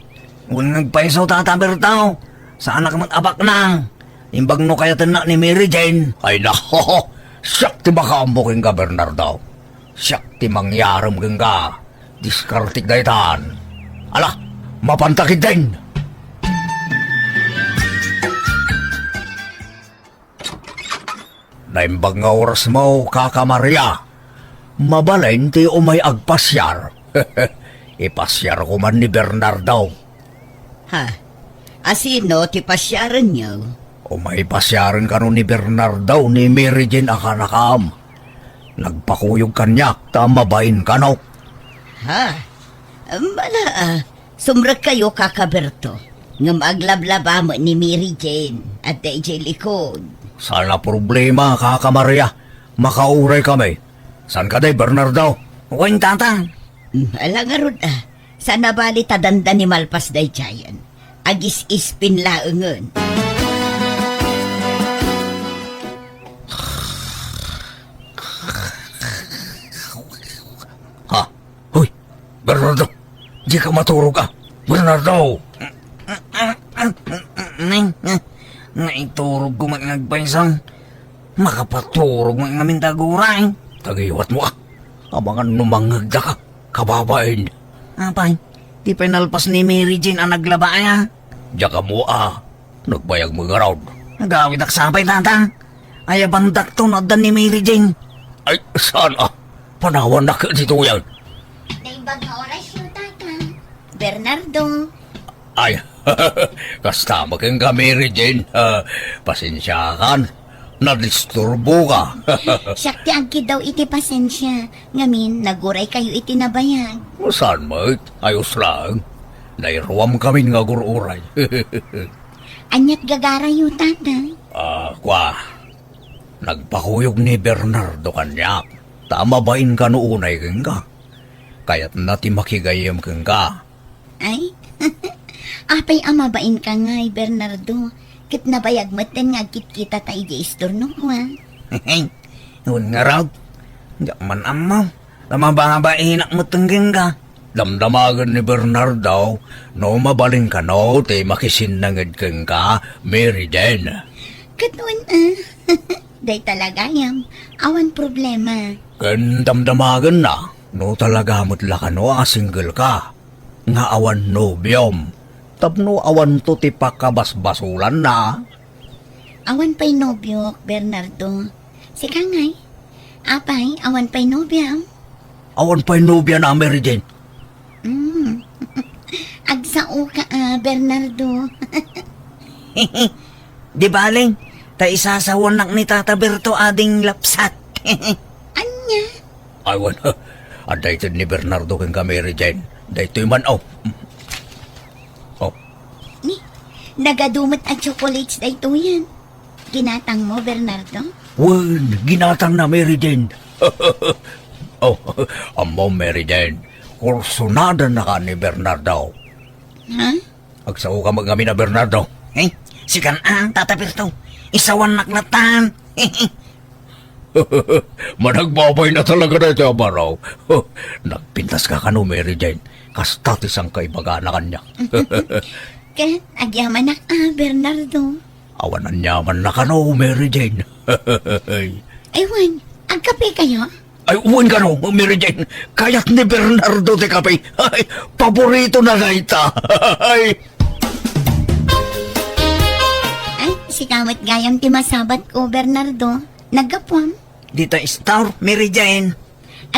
Wen nga agpayso, Tata Berto, saanak met a baknang. Imbag no kayatennak ni Mary Jane. Ay nako, siak ti makaammo kenka, Bernardo. Siak ti mangyarem kenka. Diskartek daytan. Ala, mapanta ketdin. Naimbag nga orasmo, Kaka Maria. Mabalin ti umay agpasiar. Ipasiarko man ni Bernardo. Ha? Asino ti pasiarenyo? Umay pasiaren kano ni Bernardo ni Mary Jane a kanakam. Nagpakuyog kaniak ta mabain kano. Ha? Mala, ah, sumrekkayo, Kaka Berto. Ngem aglablaba met ni Mary Jane, adda idiay likod. Saan a problema, Kaka Maria. Makauray kami. Saan kadi, Bernardo? Wen, Tata. Hmm, ala ngarud, ah. Saan a bali ta danda ni malpas daydiayen. Agis-ispin laengen. Ha? Hoy, Bernardo! Dika maturog, ah! Bernardo! Naiturogko met nga agpayso. Makapaturog met ngamin ta aguray. Tagiwatmo, ah! Amangan no mangngegdaka, kababain. Apay, di pay nalpas ni Mary Jane a naglaba, ah? Diak ammo, ah. Nagbayag met ngarud. Agawidak sa pay, Tata. Ayabandakto no adda ni Mary Jane. Ay, saan, ah? Panawannak ditoyen. Naimbag nga orasyo, Tata. Bernardo. Ay, kasta met kenka, Mary Jane. Ah, pasensiakan. Nadisturboka. Siak ti agkiddaw iti pasensia. Ngamin, naguraykayo iti nabayag. Saan met? Ayos laeng. Nairuamkamin nga agur-uray. Ania't gagarayo, Tata? Ah, kua. Nagpakuyog ni Bernardo kaniak. Ta mabain kano unay kenka. Kayatna ti makigayyem kenka. Ay? Apay a mabainka ngay, Bernardo, ket nabayag metten nga agkitkitata idiay istornok, a? Wen ngarud, diak man ammo. Ta mababainak metten kenka. Damdamagen ni Bernardo no mabalin kano ti makisinnanged kenka, Mary Jane. Ket wen, a? Dayta la gayam, awan problema. Ken damdamagenna no talaga met la kano a single ka, nga awan nobiom, tapno awanto ti pakabasbasolanna. Awan pay nobiok, Bernardo. Sika ngay? Apay, awan pay nobiam? Awan pay nobiana, Mary Jane. Mm. Agsaoka, a, Bernardo. Di bale, ta isasawannak ni Tata Berto ading lapsat. Ania? Ay, wen, adda ited ni Bernardo kenka, Mary Jane. Daytoy man, oh. Oh. Ni, nagadu met a chocolates daytoyen. Ginatangmo, Bernardo? Wen, ginatangna, Mary Jane. Oh, ammo, Mary Jane, kursunadannaka ni Bernardo. Ha? Agsaoka met ngamin a Bernardo. Eh, sikan a, Tata Berto. Isawannak latan. Managbabayna talaga daytoy a baro. Nagpintaska kano, Mary Jane. Kasta ti sangkaibagana kaniak. Ket agyamanak a, Bernardo. Awan aniamanna kano, Mary Jane. Ay, wen, agkapekayo? Ay, wen kano, Mary Jane. Kayat ni Bernardo ti kape. Ay, paboritona dayta. Ay. Ay, sika met gayam ti masabatko, Bernardo. Naggapuam? Dita istor, Mary Jane.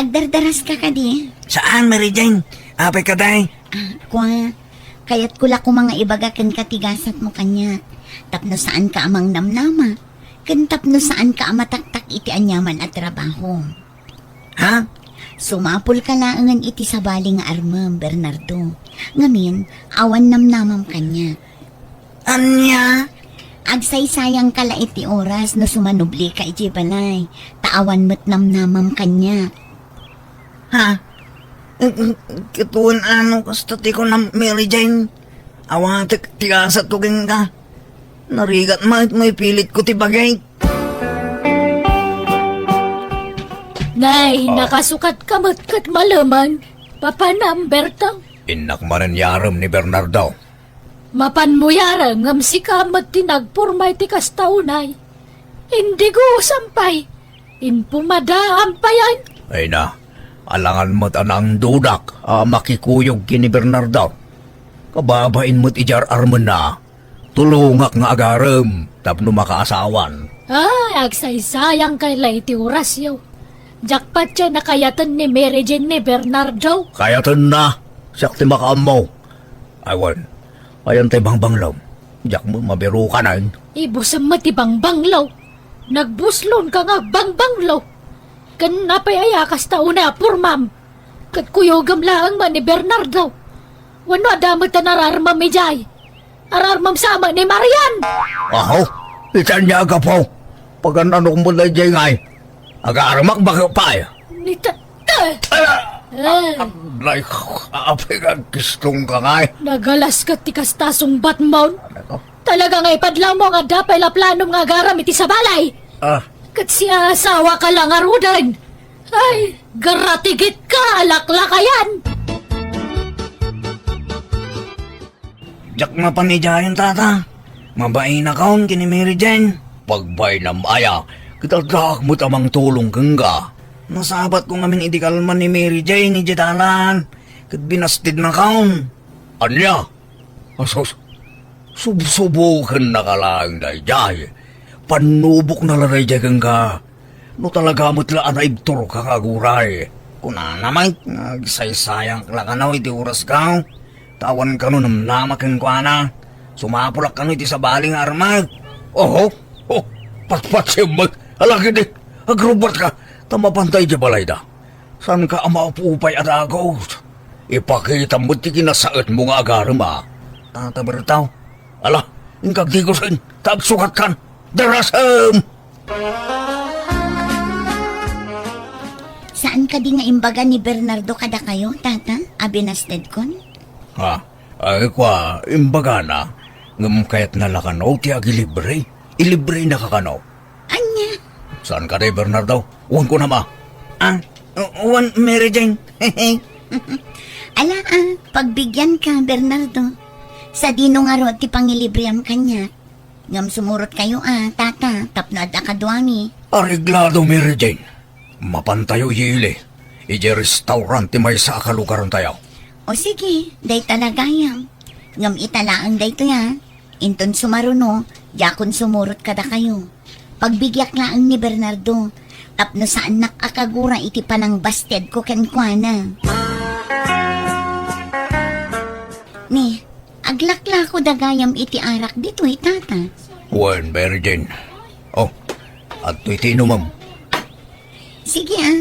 Agdardaraska kadi? Saan, Mary Jane? Apay kadi? Ah, kua, kayatko la koma nga ibaga kenka ti gasatmo kaniak. Tapno saanka a mangnamnama. Ken tapno saanka a mataktak iti aniaman a trabaho. Ha? Sumapulka laengen iti sabali nga armem, Bernardo. Ngamin, awan namnamam kaniak. Ania? Agsaysayangka la iti oras no sumanublika idiay balay, ta awan met namnamam kaniak. Ha? Ket wen ano kasta ti kunam, Mary Jane? Awatek ti gasatko kenka. Narigat met no ipilitko ti bagik. Nay, ah, nakasukatka met ket maleman. Papanam, Bertang. Innak manen yarem ni Bernardo. Mapanmo yarem ngem sika met ti nagporma iti kasta unay. Indigusam pay. Inpumadaam payen. Ay na, alangan met a naangdudak a makikuyog ken ni Bernardo. Kababain met idiay ar-armenna. Tulongak nga agarem tapno makaasawan. Ay, agsaysayangkay la iti orasyo. Diak patien a kayaten ni Mary Jane ni Bernardo. Kayatenna, siak ti makaammo. Ay wen, ayan tay bangbanglo. Diak met mabirukanen. Ibusem met ti bangbanglo. Nagbuslonka nga agbangbanglo. Ken apay aya kasta unay a pormam? Ket kuyogem laeng met ni Bernardo. Wenno adda met a nararmam idiay? Ararmam sa met ni Marian! Aho, itan niya agapo. Pagan-anok met daydiay ngay. Agaarmak baket pay. Ni ta-, ta-, Ala! Eh. Nay, apay nga agkistongka ngay. Nagalas ket ti kasta sungbatmon. Ano? Talaga nga ipadlawmo nga adda pay la planom nga agaram iti sabali. Ah. Ket siasawaka la ngaruden. Ay, garatigitka, alaklakayan! Diak mapan idiayen, tata. Mabainakon ken ni Mary Jane. Pagbainam aya, ket addaak met a mangtulong kenka. Nasabatko ngamin idi kalman ni Mary Jane idiay dalan, ket binastednakon. Ania? Asus, subsubokennaka laeng daydiay. Pannubokna la daydiay kenka. No talaga met la a naibturka nga aguray. Kunana met nga agsaysayank la kano iti orasko. Ta awan kano namnama kenkuana. Sumapulak kano iti sabali nga armek. Oho, oh, patpatsem met. Alagidi, agrubbatka, ta mapanta idiay balayda. Saanka a maupupay a dagus? Ipakitam met ti kinasaetmo nga agarem a. Tata Bertaw. Ala, inka agdigusen, ta agsukatkan. Darasem! Saan kadi nga imbaga ni Bernardo kadakayo, tata, a binastedkon? Ha? Ay, kua, imbagana, ngem kayatna la kano ti agilibre. Ilibrenaka kano. Ania? Saan kadi, Bernardo? Wen kunam a. Ah, wen, Mary Jane. Ala, ah, pagbigianka, Bernardo. Sadino ngarud ti pangilibream kaniak? Ngem sumurotkayo a, tata, tapno adda kaduami. Areglado, Mary Jane. Mapantayo ili. Idiay restaurant ti maysa a kalugarantayo. O sige, dayta la gayam. Ngem ita laeng daytoy a. Inton sumaruno, diakon sumurot kadakayo. Pagbigiak laeng ni Bernardo, tapno saannak a kagura iti panangbastedko kenkuana. Ni, aglaklako da gayam iti arak ditoy, tata. Wen, Virgin. Oh, adtoy ti inumem. Sige, ah.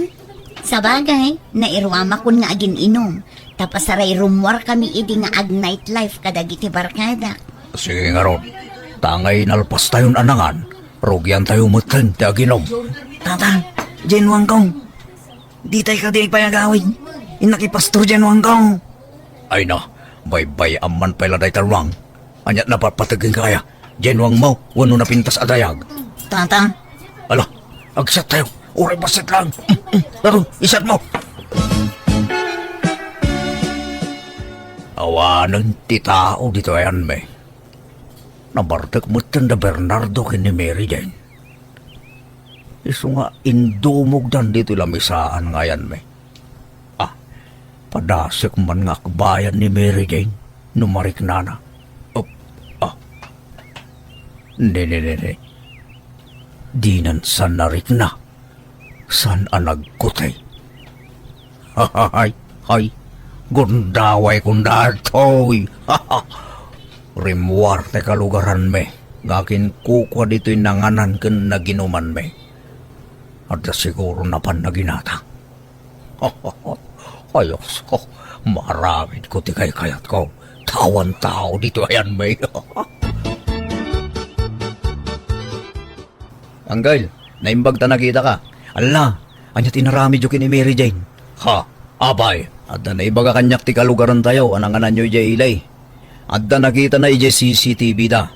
Sabagay, nairuamakon nga agin-inum. Ta pasaray rummuarkami idi nga ag-nightlife kadagiti barkadak. Sige ngarud. Ta angay nalpastayon a nangan, rugiantayo metten ti aginum. Tata, Jane Wangkong. Ditay kadi pay agawid. Innak i Pastor Jane Wangkong. Ay na, baybay-am man pay la dayta ruang. Ania, napatpateg kenka aya? Jane Wangmo wenno napintas a dayag? Tata. Ala, agsiattayo. Uray bassit laeng. Aron, isiatmo. Awanen ti tao ditoy ayanmi. Nabartek metten da Bernardo ken ni Mary Jane. Isu nga indumogdan ditoy lamisaan nga ayanmi. Ah, padasek man nga akbayan ni Mary Jane no mariknana. Op, ah. Ne, ne, ne, ne. Dinan saan narikna. Saan a nagkutay. Hay, hay. Gundaway kun daytoy. Rimmuar ti kalugaranmi nga akinkukua ditoy nanganan ken naginumanmi. Adda siguro napan naginata. Ay, Diyos ko, maaramidko ti kaykayatko. Awan tao ditoy ayanmi. Anggel, naimbag ta nakitaka. Alla, ania ti inaramidyo ken ni Mary Jane? Ha? Apay, adda naibaga kaniak ti kalugarantayo a nangananyo idiay Ilay. Adda nakitana idiay C C T V da.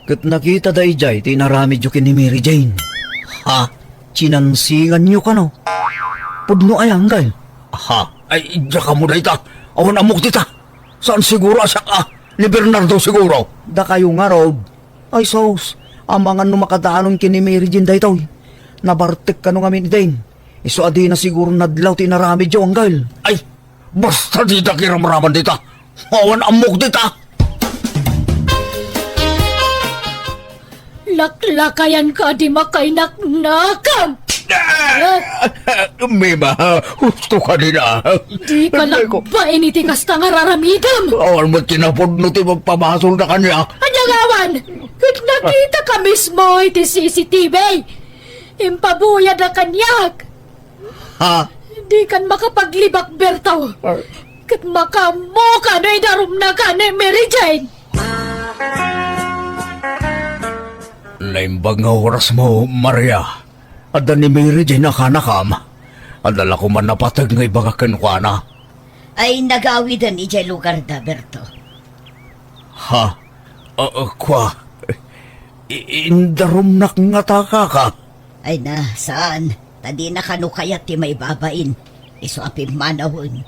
Ket nakitada idiay ti inaramidyo ken ni Mary Jane. Ha? Sinansinganyo kano? Pudno aya, Anggel? Ha? Ay, diak ammo dayta. Awan ammok dita. Saan siguro a siak a? Ni Bernardo siguro. Dakayo ngarud. Ay sus, amangan no makadanon ken ni Mary Jane daytoy. Nabartek kano ngamin idin. Isu a dina siguro nadlaw ti inaramidyo, Anggel. Ay, basta dida kiramraman dita. Awan ammok dita. Laklakayanka a di makainaknakam! Ah! Mima, husto ka dina. Dika Ay, ko- labain iti kasta nga raramidem! Awan met kinapudno ti magpamasolda kaniak. Ania ngamin? Ket nakitaka mismo iti C C T V. Impabuyadak kaniak. Ha? Dikan makapaglibak, Berto. Ay. Ket makaammoka no idarumnaka ni Mary Jane. Naimbag nga orasmo, Maria. Adda ni Mary Jane a kanakam. Adda la koma napateg nga ibaga kenkuana. Ay, nagawiden idiay lugarda, Berto. Ha? Ah, ah, kua? I-, indarumnak ngata, kaka? Ay na, saan. Ta dina kano kayat ti maibabain. Isu a pimmanawen.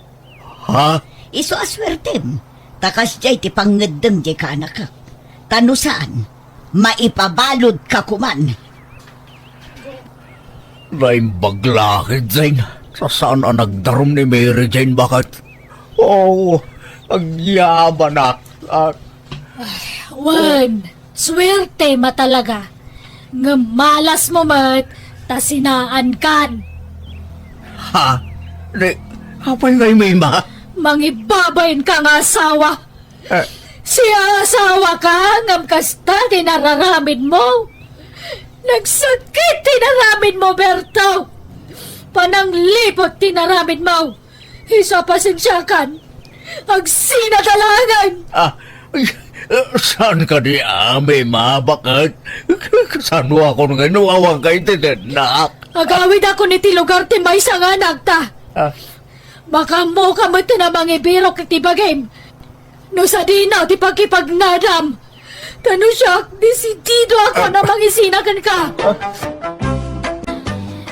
Ha? Isu a suertem. Ta kasdiay ti pangngeddem diay kanaka. Ta no saan, maipabaludka koman. Naimbag la ketdin. Saan a nagdarum ni Mary Jane, baket? Oh, agyamanak. Ah. Wen, suertem a talaga. Ngem malasmo met ta sinaankan. Ha? Ni, apay ngay, Mima? Mangibabainka nga asawa. Eh. Siasawaka ngem kasta ti nararamidmo. Nagsakit ti inaramidmo, Berto. Panangliput ti inaramidmo. Isu a pasensiakan. Agsinadalagan. Ah, saan kadi, Mima, baket? Kasano akon nga no awan ka iti dennak? Agawidakon iti lugar ti maysa nga anakta. Ah. Makaammoka met a mangibirok iti bagim. No sadino ti pakipagnadam, ta no siak, desidido ako a mangisina kenka.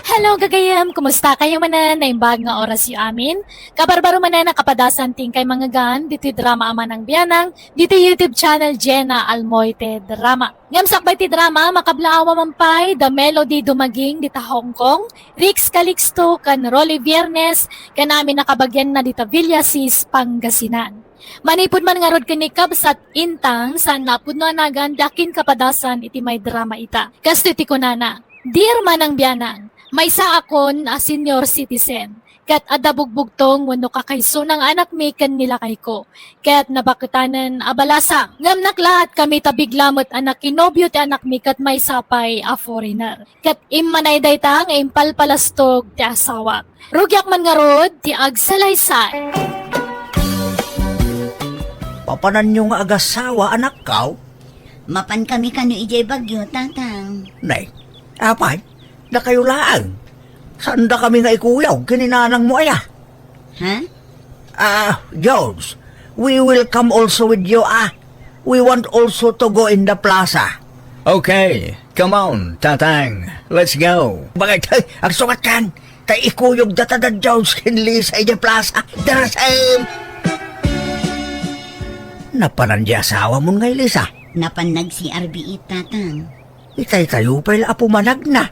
Hello, gagayem. Kumusta kayo manen? Naimbag nga orasyo amin. Kabarbaro manen a kapadasan ti inkay mangngegan ditoy drama a Manang Bianang, ditoy YouTube channel Jena Almoite Drama. Ngem sakbay ti drama, makablaawa man pay da Melody Dumaging dita Hong Kong, Rix Calixto ken Rolly Viernes ken amin a kabagianna dita Villasis, Pangasinan. Manipud man ngarud ken ni Kabsat Intang, saan a pudno a nagan ti akin kapadasan iti may drama ita. Kastoy ti kunana, Dear Manang Bianang, maysaakon a senior citizen. Ket adda bugbugtong wenno kakaisuna nga anakmi ken ni lakayko. Ket nabaketanen a balasa. Ngem naklaat kami ta bigla met a nakinobio ti anakmi ket maysa pay a foreigner. Ket immanay dayta nga impalpalastog ti asawak. Rugiak man ngarud ti agsalaysay. Papananyo nga agasawa, anakkaw? Mapan kami kano idiay Baguio, Tatang. Nay, apay, dakayo laeng. Saanda kami nga ikuyog ken ni nanangmo aya? Ha? Ah, George, we will come also with you, ah. We want also to go in the plaza. Okay, come on, Tatang. Let's go. Bakit? Hey, agsukat kan. Ta ikuyog data da George ken Lisa idiay plaza. Darasem! Napanan di asawamon ngay, Lisa? Napan nag-C R B it, Tatang. Itay tayo pay la a pumanagna.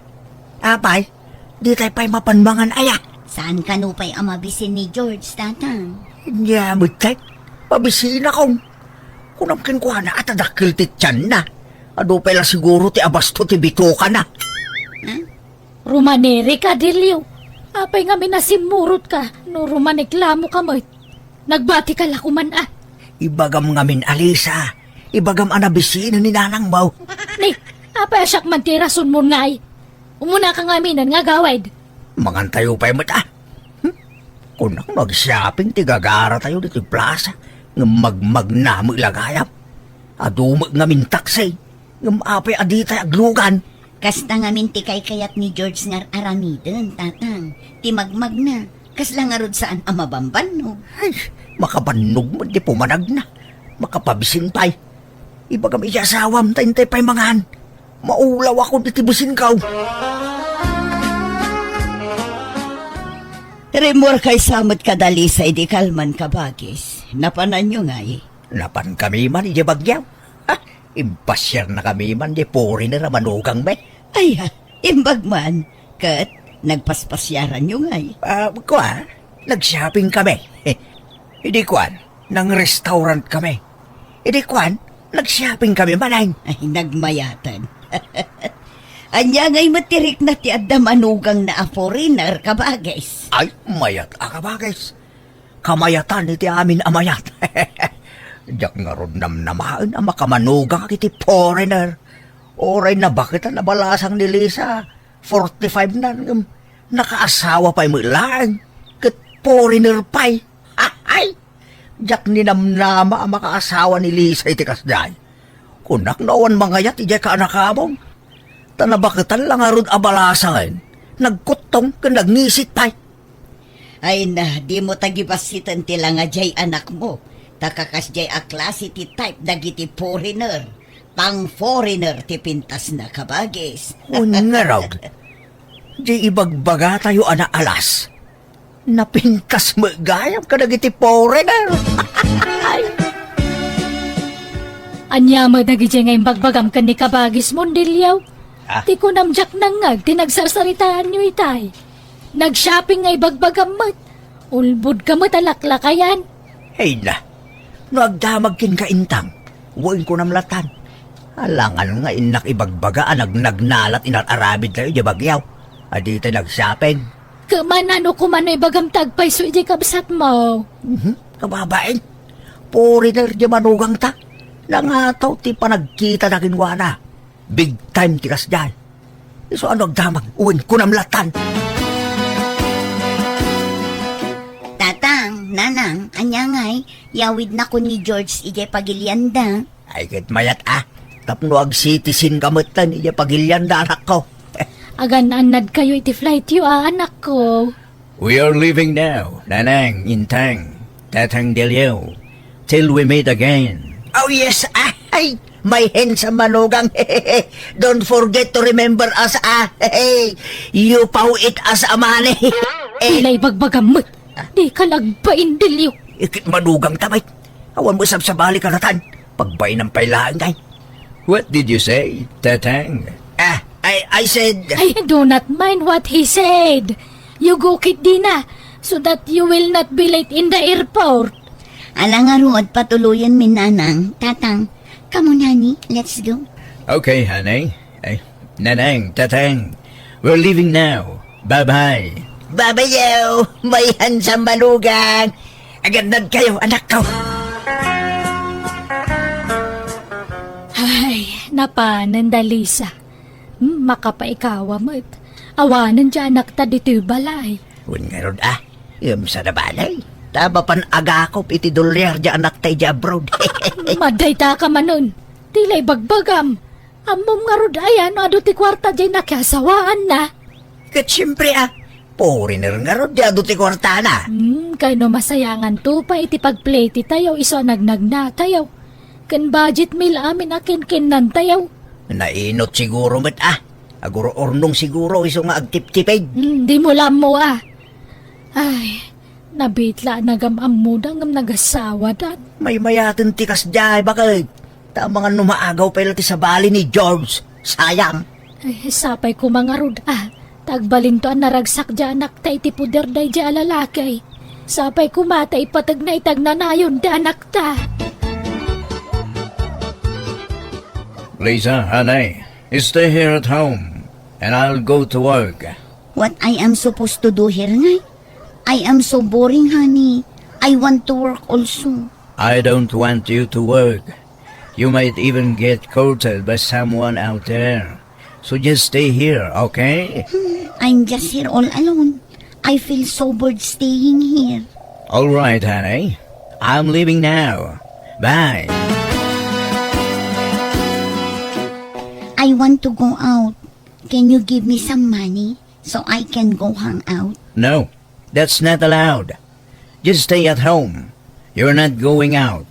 Apay, di tay pay mapan mangan aya? Saan kano pay a mabisin ni George, Tatang? Nya, met tay, mabisinakon. Kunam kenkuana a ta dakkel ti tianna. Adu pay la siguro ti abasto ti bitokana. Ha? Rumanirika, Delio. Apay ngamin a simmurotka no rumaneklamoka met? Nagbatika la koman a. Ibagam ngamin a, Lisa. Ibagam a nabisina ni nanangmo. Ni, apay a siak man ti rasonmon ngay? Umunaka ngaminen nga agawid. Mangantayo pay met a. Kunak no ag-shopping ti gagaratayo ditoy plaza, ngem magmagna met la gayam. Adu met ngamin taksi, ngem apay a ditay aglugan? Kasta ngamin ti kaykayat ni George nga ar-aramiden, Tatang. Ti magmagna, kasla ngarud saan a mabambannog. Ay, makabannog met ti pumanagna. Makapabisin pay. Ibagam iti asawam ta intay pay mangan. Maulawakon iti bisinko. Rimmuarkay sa met kada Lisa idi kalman, kabagis. Napananyo ngay? Napankami man idiay Baguio. Ha, impasiarnakami man diay foreigner a manugangmi. Ay, ha, imbag man. Ket nagpaspasiaranyo ngay? Ah, kua, nag-shopping kami. Idi kuan, nang-restaurant kami. Idi kuan, nag-shopping kami manen. Ay, nagmayaten. Ania ngay met ti rikna ti adda manugangna a foreigner, kabagis? Ay, mayat a kabagis. Kamayatan iti amin a mayat. Diak ngarud namnamaen a makamanugangak iti foreigner. Uray nabaketan a balasang ni Lisa, forty-five na, ngem nakaasawa pay met laeng, ket foreigner pay. Ay! Diak ninamnama a makaasawa ni Lisa iti kasdiay. Kunak no awan mangayat idiay kaanakamon. Ta nabaketan la ngarud a balasangen, nagkuttong ken nagngisit pay. Ay na, dimo tagibassiten ti langa diay anakmo, ta kakasdiay a klase ti type dagiti foreigner. Pang-foreigner ti pintasna, kabagis. Wen ngarud, diay ibagbagatayo a naalas, napintas met gayam kadagiti foreigner. Ania met dagidiay nga imbagbagam ken ni kabagismo, Dilio? Ah? Ti kunam diak nangngeg ti nagsarsaritaanyo itay. Nag-shopping nga ibagbagam met. Ulbodka met a laklakayan. Ay na, no agdamag kenka, Intang, wen kunam latan. Alangan nga innak ibagbaga a nagnagnalat inar-aramidtayo idiay Baguio a ditay nag-shopping. Ket mano koma no ibagam ti agpayso idiay kabsatmo? Mhm, kababain. Foreigner diay manugangta. Nangataw ti panagkitana kenkuana. Big time ti kasdiay. Isu a no agdamag, wen kunam latan. Tatang, Nanang, ania ngay, yawidnakon ni George idiay pagilianda. Ay, ket mayat a, tapno ag-citizen ka metten idiay pagilianda, anakko. Agan-annadkayo iti flightyo a, anakko. We are leaving now, Nanang, Intang, Tatang Delio, till we meet again. Oh yes, ah, ay, my handsome manugang. Don't forget to remember us, ah. You paw it as a money. Tila ibagbagam met. Dika la agbain, Delio. Ikit manugang ta met. Awan met sabsabali kadatan. Pagbainam pay laeng, ay. What did you say, Tatang? Ah, I, I said... I do not mind what he said. You go ketdina, so that you will not be late in the airport. Ala ngarud, patuloyenmi, Nanang, Tatang. Come on, honey, let's go. Okay, honey. Ay, Nanang, Tatang, we're leaving now. Bye-bye. Bye-bye, yo, my handsome manugang. Agannad kayo, anak ko. Ay, napanen da Lisa. Hmm, makapaikawa met. Awanen diay anakta ditoy balay. Wen ngarud, ah, ngem saan a balay. Ta mapan agakop iti dolyar diay anakta idiay abroad. Madayta ka manen. Tila ibagbagam. Ammom ngarud aya no adu ti kuarta diay nakiasawaanna? Ket siempre, ah, foreigner ngarud diay adu ti kuartana. Hmm, kayno masayanganto pay iti pagpletytayo isu a nagnagnatayo. Ken budget meal amin a kinkinnantayo. Nainot siguro met, ah. Agururnong siguro isu nga agtiptipid. Hmm, dimo la ammo, ah. Ay, nabitla a nagam-ammoda ngem nagasawadan. Maymayaten ti kasdiay, baket. Ta amangan no maagaw pay la ti sabali ni George. Sayang. Ay, sapay koma ngarud, ah. Ta agbalinto a naragsak diay anakta iti poder daydiay a lalaki. Sapay koma ta ipategna iti agnanayon ti anakta. Lisa, honey, stay here at home, and I'll go to work. What I am supposed to do here, ngay? I am so boring, honey. I want to work also. I don't want you to work. You might even get courted by someone out there. So just stay here, okay? Hmm, I'm just here all alone. I feel so bored staying here. All right, honey. I'm leaving now. Bye. I want to go out. Can you give me some money so I can go hang out? No, that's not allowed. Just stay at home. You're not going out.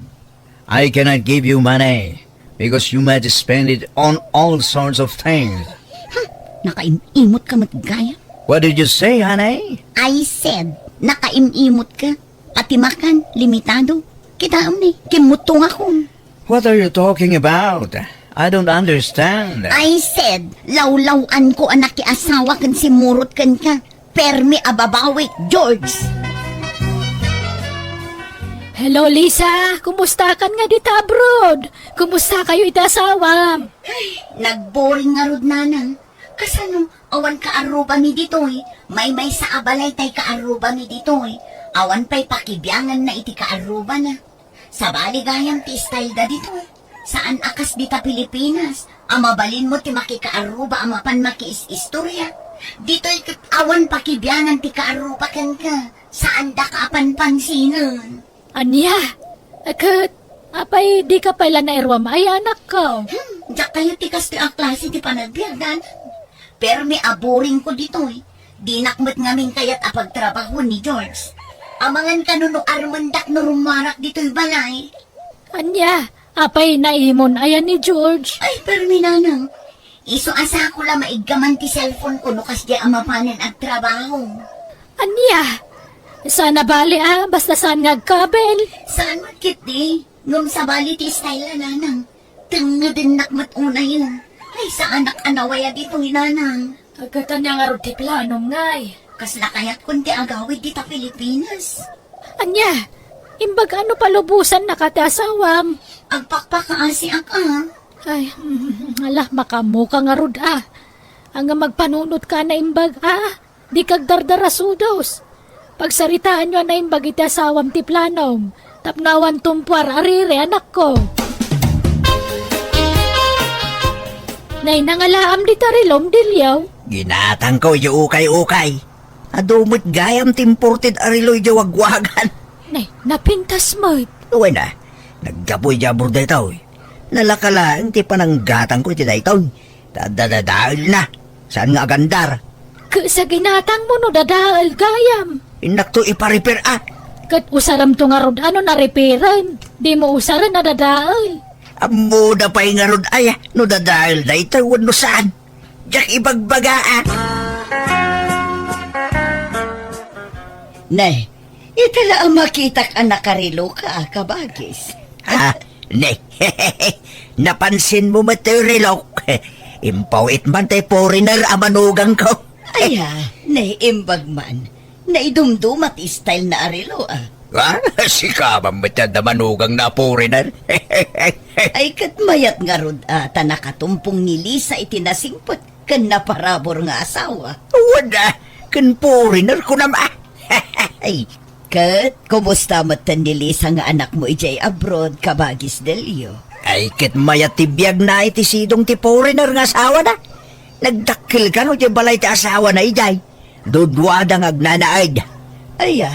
I cannot give you money because you might spend it on all sorts of things. Hmm, nakaim-imot ka met gayam. What did you say, honey? I said, nakaim-imot ka. Pati makan, limitado. Kitaem ni, kimmutto nga kun. What are you talking about? I don't understand. I said, lawlaw-an ko a nakiasawa ken simmurot kenka. Permi a babawi, George. Hello, Lisa. Kumusta kan nga dita abroad? Kumusta kayo iti asawam? Ay, nagboring ngarud, nanang. Kasano, awan kaarrubami ditoy? Maymaysa a balay tay kaarrubami ditoy. Awan pay pakibianganna iti kaarrubana. Sabali gayam ti style da ditoy. Saan a kas dita Pilipinas, a mabalinmo ti makikaarruba a mapan makiis-istorya. Ditoy ket awan pakibiangan ti kaarruba kenka. Saan da ka a panpansinen. Ania? Ket, apay, di ka pay la nairuam ay anakko? Hmm, diak kayo ti kastoy a klase ti panagbiag, nanang. Permi a boring ko ditoy. Dinak met ngamin kayat a pagtrabaho ni George. Amangan kano no armendak no rummuarak ditoy balay. Ania, apay naimon ayan ni George? Ay, permi, nanang. Isu a sako la maiggaman ti cellphone ko no kasdiay a mapanen agtrabaho. Ania? Saan a bali a, basta saan nga agkabel? Saan met ketdi? Ngem sabali ti style a, nanang. Tengngedennak met unay. Ay, saanak a nawaya ditoy, nanang. Agkatan niya ngarud ti planom, ngay. Kasla kayatkon ti agawid dita Pilipinas. Ania, imbag ano palubosan na ka ti asawam? Agpakpakaasiak a. Ay, mm, ala, makaammo ka ngarud a. Ania, magpanunot ka a naimbag a. Di kagdardarasudos. Pagsaritaanyo a naimbag iti asawam ti planom. Tapno awan tumpuar a riri, anakko. Nay, nangalaam dita rilom, Dilio? Ginatangko iti ukay-ukay. Adu met gayam ti imported a relo iti wagwagan. Nay, napintas met. Wen a, naggapu iti abroad daytoy. Nalaka laeng ti pananggatangko iti daytoy. Ta dadadaelna. Saan nga agandar? Ket sa ginatangmo no dadael gayam. Innakto ipa-repair a. Ket usaramto ngarud a no na-repairen. Dimo usaren a dadael. Ammoda pay ngarud aya no dadael daytoy wenno saan. Diak ibagbaga a. Ne, ita la a makitak a nakareloka a, kabagis. Ah, ne. Napansinmo met ti relok. Impaw-it man ti foreigner a manugangko. Aya, naimbag man. Naidumduma ti style na a relo, a. Ah, sika man met ti adda manugangna a foreigner. Ay, ket mayat ngarud a, ta nakatumpong ni Lisa iti nasingpet ken naparabur nga asawa. Wen a, ken foreigner kunam a. Ay, ket kumusta metten ni Lisa nga anakmo idiay abroad, kabagis Delio? Ay, ket mayat ti biagna iti sidong ti foreigner nga asawana. Nagdakkel kano ti balay ti asawana idiay. Duduada nga agnanaed. Ay, a.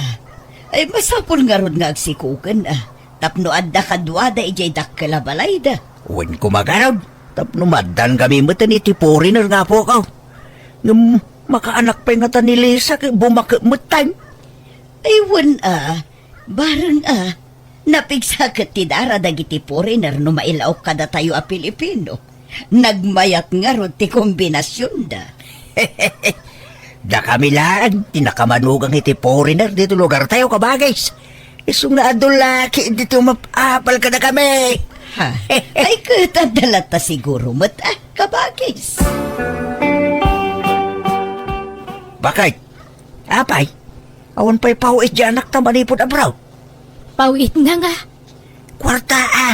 Ay, masapul ngarud nga agsikoken a. Tapno adda kaduada idiay dakkel a balayda. Wen koma garud, tapno maaddaan kami metten iti foreigner nga apoko. Ngem makaanak pay ngata ni Lisa ket bumakek metten. Ay, wen a, bareng a, napigsa ket ti dara dagiti foreigner no mailaok kadatayo a Pilipino. Nagmayat ngarud ti kombinasionda. Dakami laeng ti nakamanugang iti foreigner ditoy lugartayo, kabagis. Isu nga adu la ket ditoy map-apal kadakami. Ha? Ay, ket adda latta siguro met, a, kabagis. Bakit? Apay, awan pay paw-it ti anakta manipud abroad? Paw-itna nga. Kuarta a.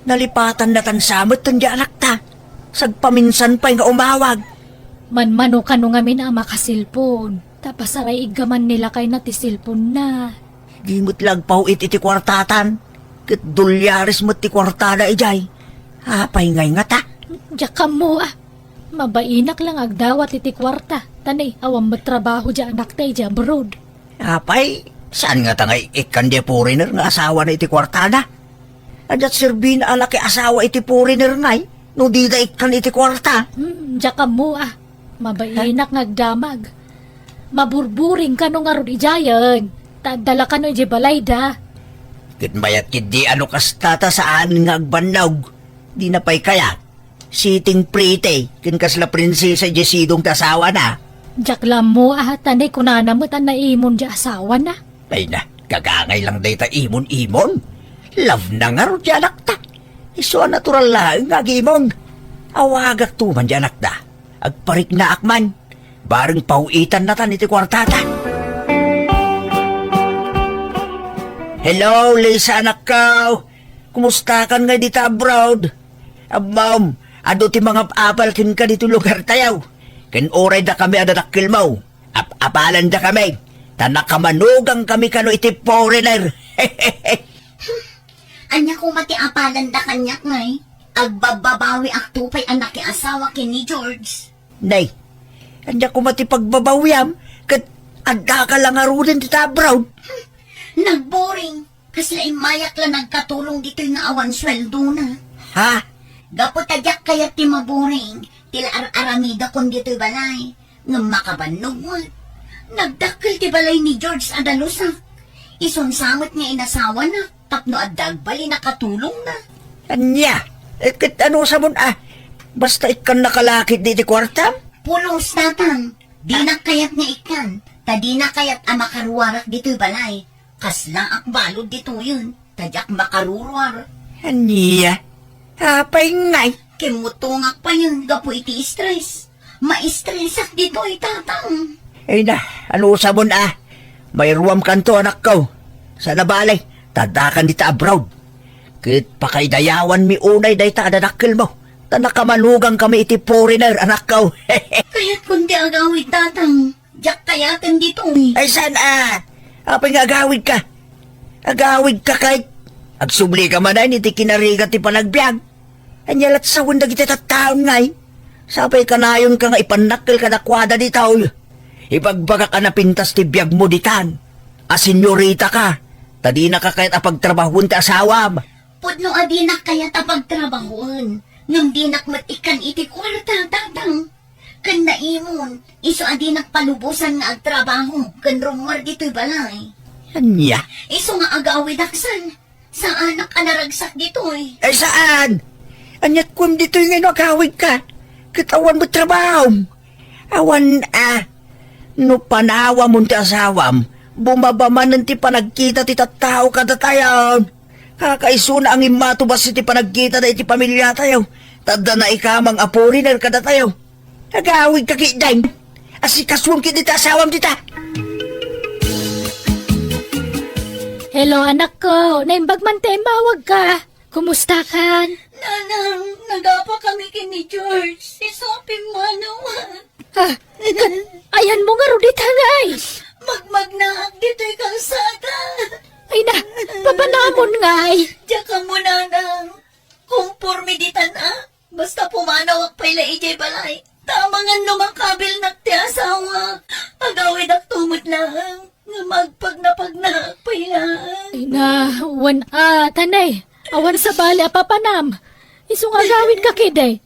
Nalipatannatan sa metten ti anakta. Sagpaminsan pay nga umawag. Manmano kano ngamin a makasilpon. Ta pasaraiggaman ni lakayna ti silponna. Di met la agpaw-it iti kuartatan. Ket dolyares met ti kuartada idiay. Apay ngay ngata? Diak ammo a. Mabainak lang agdawat iti kuarta, ta nay, awan met trabaho diay anakta idiay abroad. Apay, saan ngata nga ikkan diay foreigner nga asawana iti kuartana? Adda serbina a nakiasawa iti foreigner ngay, no dida ikkan iti kuarta. Hmm, diak ammo a. Mabainak nga agdamag. Maburburing kano ngarud idiayen, ta adda la kano idiay balayda. Ket mayat ketdi a no kasta ta saan nga agbannog. Dina pay kayat. Sitting pretty, ken kasla prinsesa diay sidong ti asawana. Diak la ammo a, ta nay kunana met a naimon diay asawana. Ay na, gagangay lang dayta imon-imon. Love na ngarud diay anakta. Isu a natural laeng nga agimon. Awagakto man diay anakda. Agpariknaak man. Bareng paw-itannatan iti kuartata. Hello, Lisa, anakko. Kumustakan ngay dita abroad? Ammom, adu ti mangap-apal kenka ditoy lugartayo. Ken uray dakami a dadakkelmo, ap-apalanda kami, ta nakamanugang kami kano iti foreigner. Ania koma ti apalanda kaniak, ngay? Agbabbabawiakto pay a nakiasawa ken ni George. Nay, ania koma ti pagbabawiam? Ket addaka la ngaruden dita abroad? Nagboring. Kasla immayak la nagkatulong ditoy nga awan sueldona. Ha? Gapu ta diak kayat ti maboring, ti la ar-aramidakon ditoy balay. Ngem makabannog met. Nagdakkel ti balay ni George a dalusak. Isun sa met nga inasawana tapno adda agbalin a katulongna. Ania? Eh, ket ano sa mun a? Basta ikkannaka la ketdi iti kuartam? Pulos, Tatang. Dinak kayat nga ikkan, ta dina kayat a makaruarak ditoy balay. Kaslaak balud ditoyen, ta diak makaruruar. Ania? Apay ngay? Kimmutongak payen gapu iti stress. Maistresak ditoy, Tatang. Ay na, ano sa mun a? Mairuamkanto, anakko. Saan a bale, ta addakan dita abroad. Ket pakaidayawanmi unay dayta a dadakkelmo. Ta nakamanugang kami iti foreigner, anakko. Kayatkon ti agawid, Tatang. Diak kayaten ditoy. Ay, saan a? Apay nga agawidka? Agawidka kay agsublika manen iti kinarigat ti panagbiag. Ania lat sawen dagiti tattaon ngay? Sapay kanayonka nga ipannakkel kadakuada ditoy. Ibagbagak a napintas ti biagmo ditan. A senyoritaka, ta dinaka kayat a pagtrabahoen ti asawam. Pudno a dinak kayat a pagtrabahoen, ngem dinak met ikkan iti kuarta, Tatang. Ken naimon, isu a dinak palubosan nga agtrabaho ken rummuar ditoy balay. Ania? Isu nga agawidak san, saanak a naragsak ditoy. Ay, saan? Aniat kuem ditoy nga no agawidka? Ket awan met trabahom. Awan a. No panawamon ti asawam, bumaba manen ti panagkita ti tattao kadatayon. Kakaisuna a ngimmatubas iti panagkitada iti pamiliatayo, ta adda naikamang a foreigner kadatayo. Agawidka ketdin. Asikasuem ketdi ti asawam dita. Hello, anakko. Naimbag man ti immawagka. Kumustakan? Nanang, nagapa kami ken ni George. Isu a pimmanawan. Ah, ket ayanmo ngarud ita ngay? Magmagnaak ditoy kalsada. Ay na, papanamon ngay? Diak ammo, Nanang. Komporme ditan a. Basta pumanawak pay la idiay balay. Ta amangan no makabilnak ti asawak, agawidakto met laeng nga magpagnapagnaak pay laeng. Ay na, wen a, ta nay, awan sabali a papanam. Isu nga agawidka ketdi.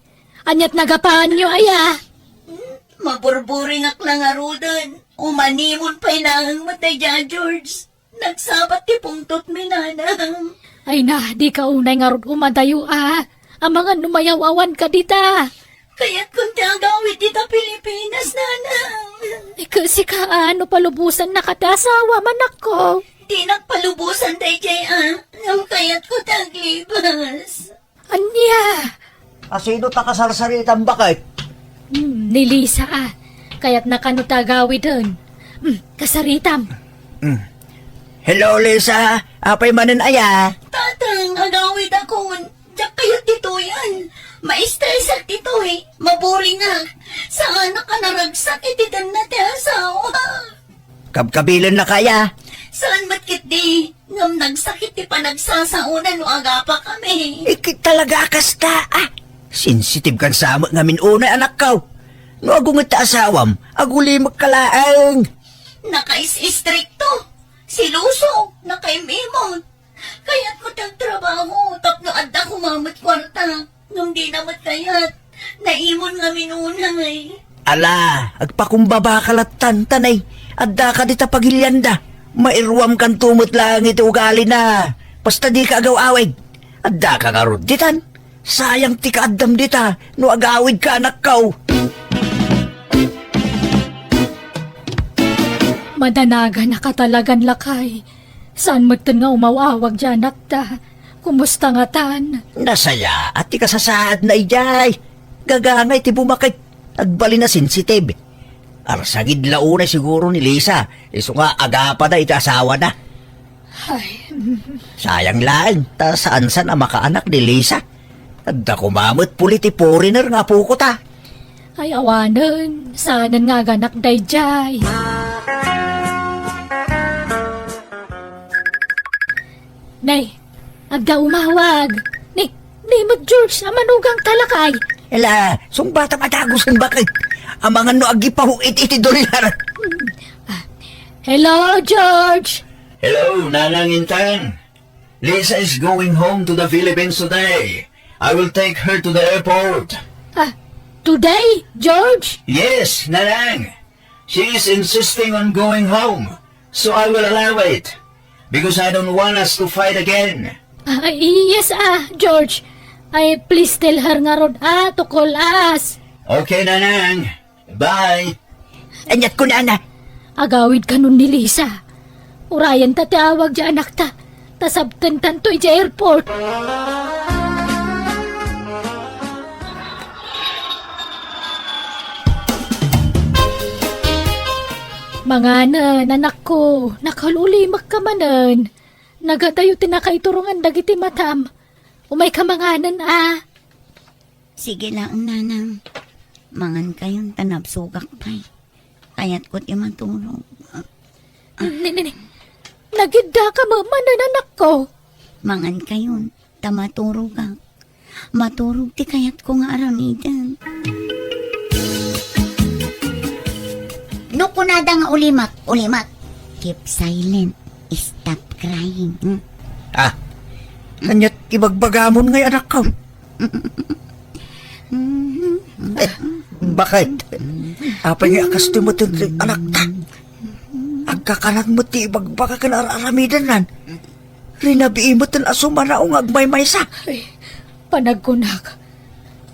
Aniat nagapaanyo aya? Hmm, maburburingak la ngaruden. Umanimon pay laeng met daydiay a George. Nagsabat ti pungtotmi, Nanang. Ay na, dika unay ngarud umadayo a. Amangan no mayaw-awanka dita. Kayatkon ti agawid dita Pilipinas, Nanang. Ay, ket sika a, no palubosannaka ti asawam, anakko? Dinak palubosan daydiay a, ngem kayatko ti aglibas. Ania? Asino ta kasarsaritam, baket? Hmm, ni Lisa a. Kayatna kano ta agawiden. Hmm, kasaritam. Hmm. Hello, Lisa. Apay manen aya? Tatang, agawidakon. Diak kayat ditoyen. Maistresak ditoy. Maburingak. Saanak a naragsak iti tenna ti asawa. Kabkabilennaka aya? Saan met ketdi, ngem nagsakit ti panagsasaona no agapa kami. Ikit talaga a kasta, ah. Sensitive kan sa met ngamin unay, anakko. No agunget ti asawam, agulimekka laeng. Nakais-istrikto, siloso, nakaim-imon. Kayatko ti agtrabaho tapno adda koma met kuarta. Ngem dina met kayat. Naimon ngamin unay. Ala, agpakumbabaka lattan, ta nay, addaka dita pagilianda. Mairuamkanto met laeng iti ugalina. Basta dika agaw-awid. Addaka ngarud ditan. Sayang ti kaaddam dita no agawidka, anakko. Madanaganaka talagan, lakay. Saan metten nga umaw-awag diay anakta? Kumusta ngatan? Nasayaat ti kasasaadna idiay. Gagangay ti bumakek. Agbalin a sensitive. Arsagid la unay siguro ni Lisa, isu nga agapada iti asawana. Ay, mm. Sayang laeng, ta saan-san a makaanak ni Lisa. Adda koma met puli ti foreigner nga apoko ta. Ay, awanen, saanen nga aganak daydiay. Nay, adda umawag. Ni, ni met George, a manugang ta lakay. Ala, sungbatam a dagusen, bakit? Amangan no agipahuit iti dollar. Hmm. Ah, hello, George. Hello, Nanang Intang. Lisa is going home to the Philippines today. I will take her to the airport. Ah, today, George? Yes, Nanang. She is insisting on going home, so I will allow it, because I don't want us to fight again. Ah, yes, ah, George. Ay, please tell her ngarud, ah, to call us. Okay, Nanang. Bye. Aniat kunana? Agawid kanon ni Lisa. Urayan ta ti awag diay anakta. Ta sabtentanto idiay airport. Manganen, anakko. Nakaul-ulimekka manen. Nagadayo ti nakaiturungan dagiti matam. Umayka manganen, a. Sige laeng, Nanang. Mangankayon ta nabsogak pay. Kayatko ti maturog. Ni, ni, ni. Nagiddaka met manen, anakko. Mangankayon ta maturogak. Maturog ti kayatko nga aramiden. No kunada nga ulimek, ulimek. Keep silent. Stop crying. Hmm? Ah, aniat ibagbagamon ngay, anakko? Eh, bakit? Apay nga a kastoy met ti anakta? Agkakalat met ti ibagbaga ken ar-aramidennan. Rinabii met a sumanaw nga agmaymaysa. Ay, panagkunak,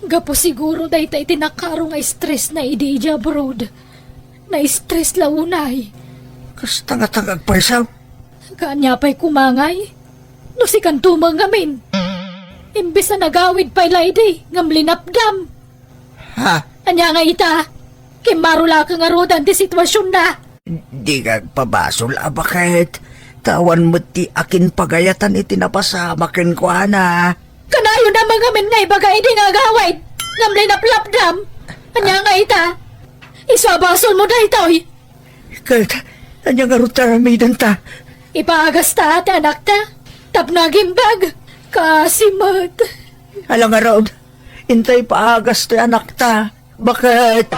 gapu siguro dayta iti nakaro nga stressna idi idiay abroad. Na-stress la unay. Kasta nga tang agpaysaw. Kaanya pay kumangay? No sikanto met ngamin. Imbes a nagawid pay la idi, ngem linapdam. Ha? Ania nga ita? Kimmaro la ka ngarud ti situasionna. Dika agpabasol a baket. Ta awan met ti akin pagayatan iti napasama kenkuana. Kanayon a mangamin nga ibaga idi nga agawid, ngem linaplapdam. Ania nga ita? Isu a basolmo daytoy. Ket, ania ngarud ti aramidenta? Ipaagasta ti anakta. Tapno agimbag. Kaasi met. Ala ngarud, inta ipaagas ti anakta. Baket?